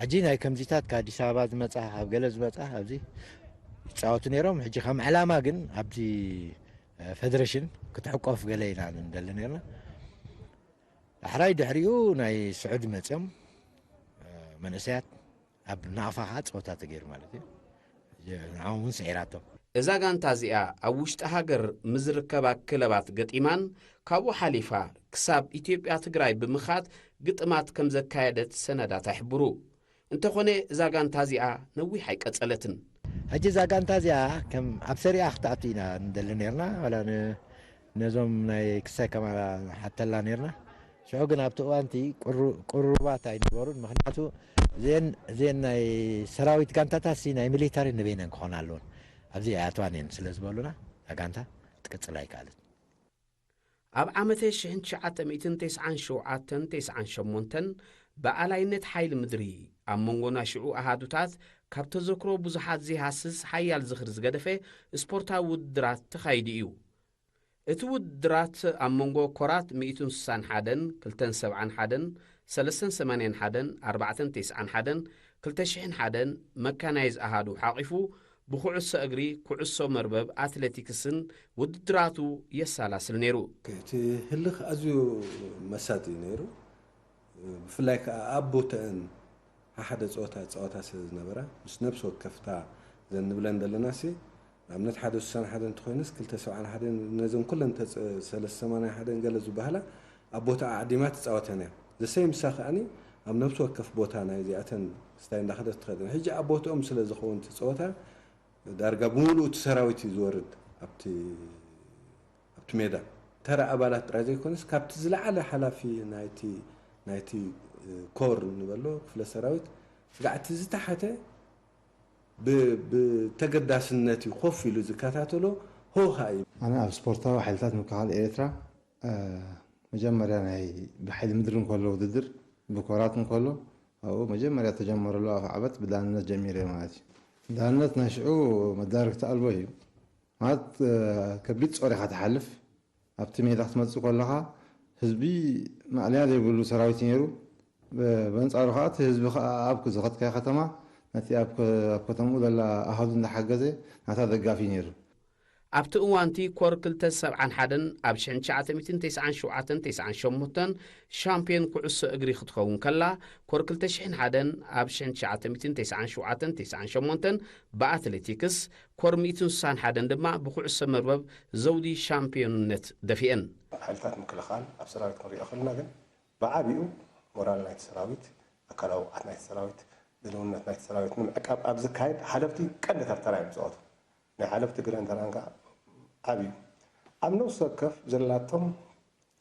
ሕጂ ናይ ከምዚታት ካብ ኣዲስ ኣበባ ዝመፃ፣ ካብ ገለ ዝመፃ ኣብዚ ይፃወቱ ነይሮም። ሕጂ ከም ዕላማ ግን ኣብዚ ፈደረሽን ክትሕቆፍ ገለ ኢና ንደሊ ነርና። ዳሕራይ ድሕሪኡ ናይ ስዑዲ መፅኦም መንእሰያት ኣብ ናቕፋ ከዓ ፀወታ ተገይሩ ማለት እዩ። ንዕኦም እውን ስዒራቶም። እዛ ጋንታ እዚኣ ኣብ ውሽጢ ሃገር ምስ ዝርከባ ክለባት ገጢማን ካብኡ ሓሊፋ ክሳብ ኢትዮጵያ ትግራይ ብምኻድ ግጥማት ከም ዘካየደት ሰነዳት ኣይሕብሩ። እንተኾነ እዛ ጋንታ እዚኣ ነዊሕ ኣይቀጸለትን። ሕጂ እዛ ጋንታ እዚኣ ከም ኣብ ሰሪኣ ክትኣቱ ኢና ንደሊ ነርና፣ ዋላ ን-፣ ነዞም ናይ ክሳይ ከማራ ንሓተላ ነርና። ሽዑ ግን ኣብቲ እዋንቲ ቅሩ-፣ ቅሩባት ኣይነበሩን። ምኽንያቱ እዘን፣ እዘን ናይ ሰራዊት ጋንታታት ሲ ናይ ሚሊታሪ ንበይነን ክኾና ኣለወን። ኣብዚ ኣይኣትዋን እየን ስለ ዝበሉና፣ እዛ ጋንታ ክትቅጽል ኣይከኣለት። ኣብ ዓመተ ሽሕን ትሽዓተ ሚእትን ተስዓን ሸውዓተን ተስዓን ሸሞንተን ብኣላይነት ሓይሊ ምድሪ ኣብ መንጎ ናይ ሽዑ ኣሃዱታት ካብ ተዘክሮ ብዙሓት ዘይሃስስ ሓያል ዝኽሪ ዝገደፈ ስፖርታዊ ውድድራት ተኻይዱ እዩ። እቲ ውድድራት ኣብ መንጎ ኮራት ሚእትን ስሳን ሓደን፣ ክልተን ሰብዓን ሓደን፣ ሰለስተን ሰማንያን ሓደን፣ ኣርባዕተን ተስዓን ሓደን፣ ክልተ ሽሕን ሓደን መካናይዝ ኣሃዱ ሓቒፉ ብኩዕሶ እግሪ፣ ኩዕሶ መርበብ፣ ኣትሌቲክስን ውድድራቱ የሳላስል ነይሩ። እቲ ህልኽ ኣዝዩ መሳጢ እዩ ነይሩ። ብፍላይ ከኣ ኣብ ቦተአን ሓደ ጸወታ ጸወታ ስለ ዝነበራ፣ ምስ ነብሲ ወከፍታ ዘንብለን ዘለና ሲ፣ ንኣብነት ሓደ ስሳን ሓደን እንተኾይኑስ፣ ክልተ ሰብዓን ሓደን ነዘን ኩለን ተጸ-፣ ሰለስተ ሰማንያን ሓደን ገለ ዝበሃላ ኣብ ቦታ ኣዕዲማ ትጻወተን እያ። ዘሰይ ምሳ ከኣኒ ኣብ ነብሲ ወከፍ ቦታ ናይ እዚኣተን ስታይ እንዳኸደት ትኸደን። ሕጂ ኣብ ቦትኦም ስለ ዝኸውን እቲ ጸወታ፣ ዳርጋ ብምሉኡ እቲ ሰራዊት እዩ ዝወርድ ኣብቲ፣ ኣብቲ ሜዳ። ተራ ኣባላት ጥራይ ዘይኮነስ፣ ካብቲ ዝለዓለ ሓላፊ ናይቲ፣ ናይቲ፣ እ፣ ኮር ንበሎ፣ ክፍለ ሰራዊት፣ ስጋዕ እቲ ዝተሓተ ብ-፣ ብተገዳስነት እዩ ኮፍ ኢሉ ዝከታተሎ፣ ሆሃ እዩ። ኣነ ኣብ ስፖርታዊ ሓይልታት ምክልኻል ኤርትራ፣ እ፣ መጀመርያ ናይ ብሓይሊ ምድሪ እንከሎ ውድድር፣ ብኮራት እንከሎ፣ ኣብኡ መጀመርያ ተጀመረሉ ኣፍ ዓበት ብዳንነት ጀሚረ ማለት እዩ። ዳንነት ናይ ሽዑ መዳርግቲ ኣልቦ እዩ። ማለት፣ እ፣ ከቢድ ጾር ኢኻ ትሓልፍ። ኣብቲ ሜዳ ክትመጽእ ከለኻ ህዝቢ ማእለያ ዘይብሉ ሰራዊት ነይሩ። ብ-፣ በንጻሩ ኸኣ እቲ ህዝቢ ኸኣ ኣብ ዝኸድካዮ ከተማ ነቲ ኣብ ከ-፣ ኣብ ከተምኡ ዘላ ኣሃዱ እንዳሓገዘ ናታ ደጋፊ ነይሩ። ኣብቲ እዋንቲ ኮር ክልተ ሰብዓን ሓደን ኣብ ሽሕን ትሽዓተ ሚእትን ተስዓን ሸውዓተን ተስዓን ሸሞንተን ሻምፒዮን ኩዕሶ እግሪ ክትኸውን ከላ፣ ኮር ክልተ ሽሕን ሓደን ኣብ ሽሕን ትሽዓተ ሚእትን ተስዓን ሸውዓተን ተስዓን ሸሞንተን ብኣትሌቲክስ፣ ኮር ሚእትን ስሳን ሓደን ድማ ብኩዕሶ መርበብ ዘውዲ ሻምፒዮንነት ደፊአን። ሓይልታት ምክልኻል ኣብ ሰራዊት ክንሪኦ ከለና ግን ብዓቢኡ ሞራል ናይቲ ሰራዊት፣ ኣካላዊ ብቕዓት ናይቲ ሰራዊት፣ ድልውነት ናይቲ ሰራዊት ንምዕቃብ ኣብ ዝካየድ ሓለፍቲ ቀንዲ ተርተራ እዮም ዝፃወቱ። ናይ ሓለፍቲ ግረን ተራን ከዓ ዓብዩ። ኣብ ነፍሲ ወከፍ ዘላቶም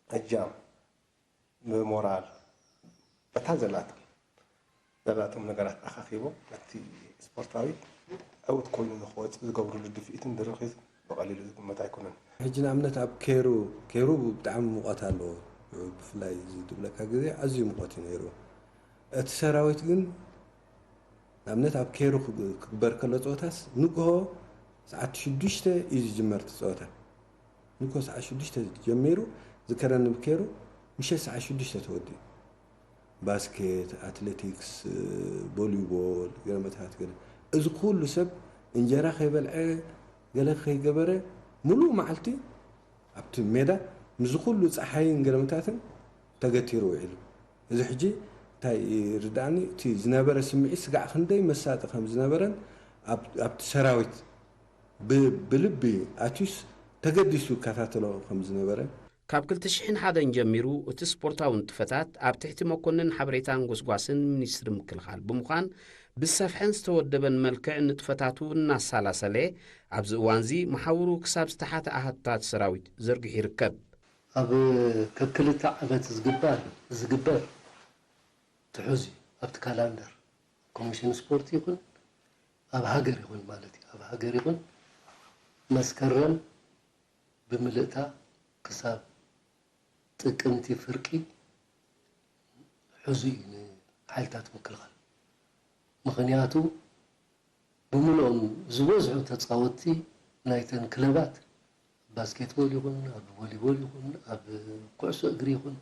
እጃም ብሞራል በታ ዘላቶም፣ ዘላቶም ነገራት ኣኻኺቦም ነቲ ስፖርታዊ ዕውት ኮይኑ ንክወፅእ ዝገብርሉ ድፍኢትን ድርኺትን ብቐሊሉ ዝግመት ኣይኮነን። ሕጂ ንኣብነት ኣብ ኬሩ፣ ኬሩ ብጣዕሚ ሙቐት ኣለዎ። ብፍላይ እዚ ድብለካ ግዜ ኣዝዩ ሙቐት እዩ ነይሩ። እቲ ሰራዊት ግን ንኣብነት ኣብ ኬሩ ክግ-፣ ክግበር ከሎ ፀወታስ ንግሆ ሰዓት ሽዱሽተ እዩ ዝጅመር እቲ ፀወታ። ንግሆ ሰዓት ሽዱሽተ ጀሚሩ ዝከረኒ ብኬሩ ምሸት ሰዓት ሽዱሽተ ተወዲኡ። ባስኬት፣ ኣትሌቲክስ፣ ቮሊቦል፣ ገለመታት ገለ። እዚ ኩሉ ሰብ እንጀራ ከይበልዐ፣ ገለ ከይገበረ፣ ሙሉእ መዓልቲ ኣብቲ ሜዳ ምስዚ ኩሉ ጸሓይን ገለመታትን ተገቲሩ ውዒሉ። እዚ ሕጂ እንታይ ይርድኣኒ፣ እቲ ዝነበረ ስምዒት ስጋዕ ክንደይ መሳጢ ከም ዝነበረን ኣብ-፣ ኣብቲ ሰራዊት ብ-፣ ብልቢ ኣትዩስ ተገዲሱ ይከታተሎ ከም ዝነበረ። ካብ ክልተ ሽሕን ሓደን ጀሚሩ እቲ ስፖርታዊ ንጥፈታት ኣብ ትሕቲ መኮንን ሓበሬታን ጎስጓስን ሚኒስትሪ ምክልኻል ብምዃን ብዝሰፍሐን ዝተወደበን መልክዕ ንጥፈታቱ እናሳላሰለ ኣብዚ እዋንዚ መሓውሩ ክሳብ ዝተሓተ ኣሃዱታት ሰራዊት ዘርጊሑ ይርከብ። ኣብ ከክልተ ዓመት ዝግበር፣ ዝግበር ትሑዝ እዩ። ኣብቲ ካላንደር ኮሚሽን ስፖርት ይኹን ኣብ ሃገር ይኹን ማለት እዩ። ኣብ ሃገር ይኹን መስከረም ብምልእታ ክሳብ ጥቅምቲ ፍርቂ ሕዙ እዩ ንሓይልታት ምክልኻል። ምኽንያቱ ብምልኦም ዝበዝሑ ተፃወትቲ ናይተን ክለባት፣ ኣብ ባስኬትቦል ይኹን፣ ኣብ ቮሊቦል ይኹን፣ ኣብ ኩዕሶ እግሪ ይኹን፣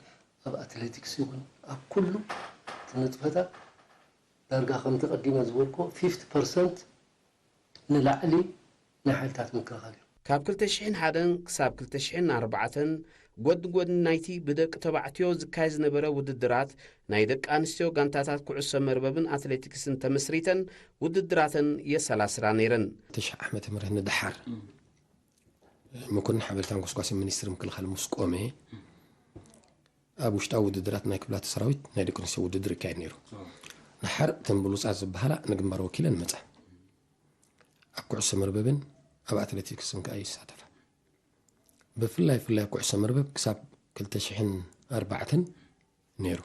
ኣብ ኣትሌቲክስ ይኹን፣ ኣብ ኩሉ እቲ ንጥፈታት ዳርጋ ከምቲ ቀዲመ ዝበልኩ ፊፍቲ ፐርሰንት ንላዕሊ ናይ ሓይልታት ምክልኻል እዮም። ካብ ክልተ ሽሕን ሓደን ክሳብ ክልተ ሽሕን ኣርባዕተን ጎድኒ ጎድኒ ናይቲ ብደቂ ተባዕትዮ ዝካየድ ዝነበረ ውድድራት፣ ናይ ደቂ ኣንስትዮ ጋንታታት ኩዕሶ መርበብን ኣትሌቲክስን ተመስሪተን ውድድራተን የሰላስላ ነይረን። ትሽዓ ዓመተ ምህረት ንደሓር፣ መኮንን ሓበሬታን ጎስጓስን ሚኒስትሪ ምክልኻል ምስ ቆመ፣ ኣብ ውሽጣዊ ውድድራት ናይ ክፍላተ ሰራዊት ናይ ደቂ ኣንስትዮ ውድድር ይካየድ ነይሩ። ንሓር እተን ብሉጻት ዝበሃላ ንግንባር ወኪለን መጻ። ኣብ ኩዕሶ መርበብን ኣብ ኣትሌቲክስን ከኣ ይሳተፋ። ብፍላይ ፍላይ ኣብ ኩዕሶ መርበብ ክሳብ ክልተ ሽሕን ኣርባዕተን ነይሩ።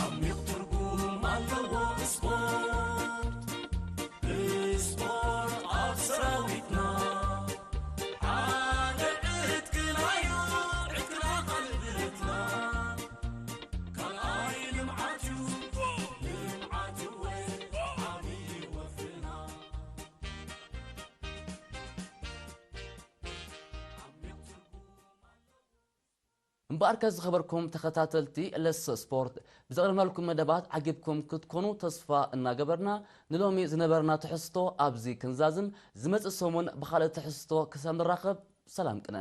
ዓሚቕ ትርጉም ኣለዎ ስፖርት። ስፖርት ኣብ ሰራዊትና ሓደ ዕጥቅና እዩ፣ ዕጥቅና ካልእ ብረትና። ካልኣይ ልምዓት እዩ፣ ልምዓት እወ ዓብዪ ወፍርና። እምበኣርከ ዝኸበርኩም ተኸታተልቲ ለሰ ስፖርት፣ ብዘቕረብናልኩም መደባት ዓጊብኩም ክትኮኑ ተስፋ እናገበርና፣ ንሎሚ ዝነበረና ትሕዝቶ ኣብዚ ክንዛዝም፣ ዝመጽእ ሰሙን ብኻልእ ትሕዝቶ ክሳብ ንራኸብ፣ ሰላም ቅነ።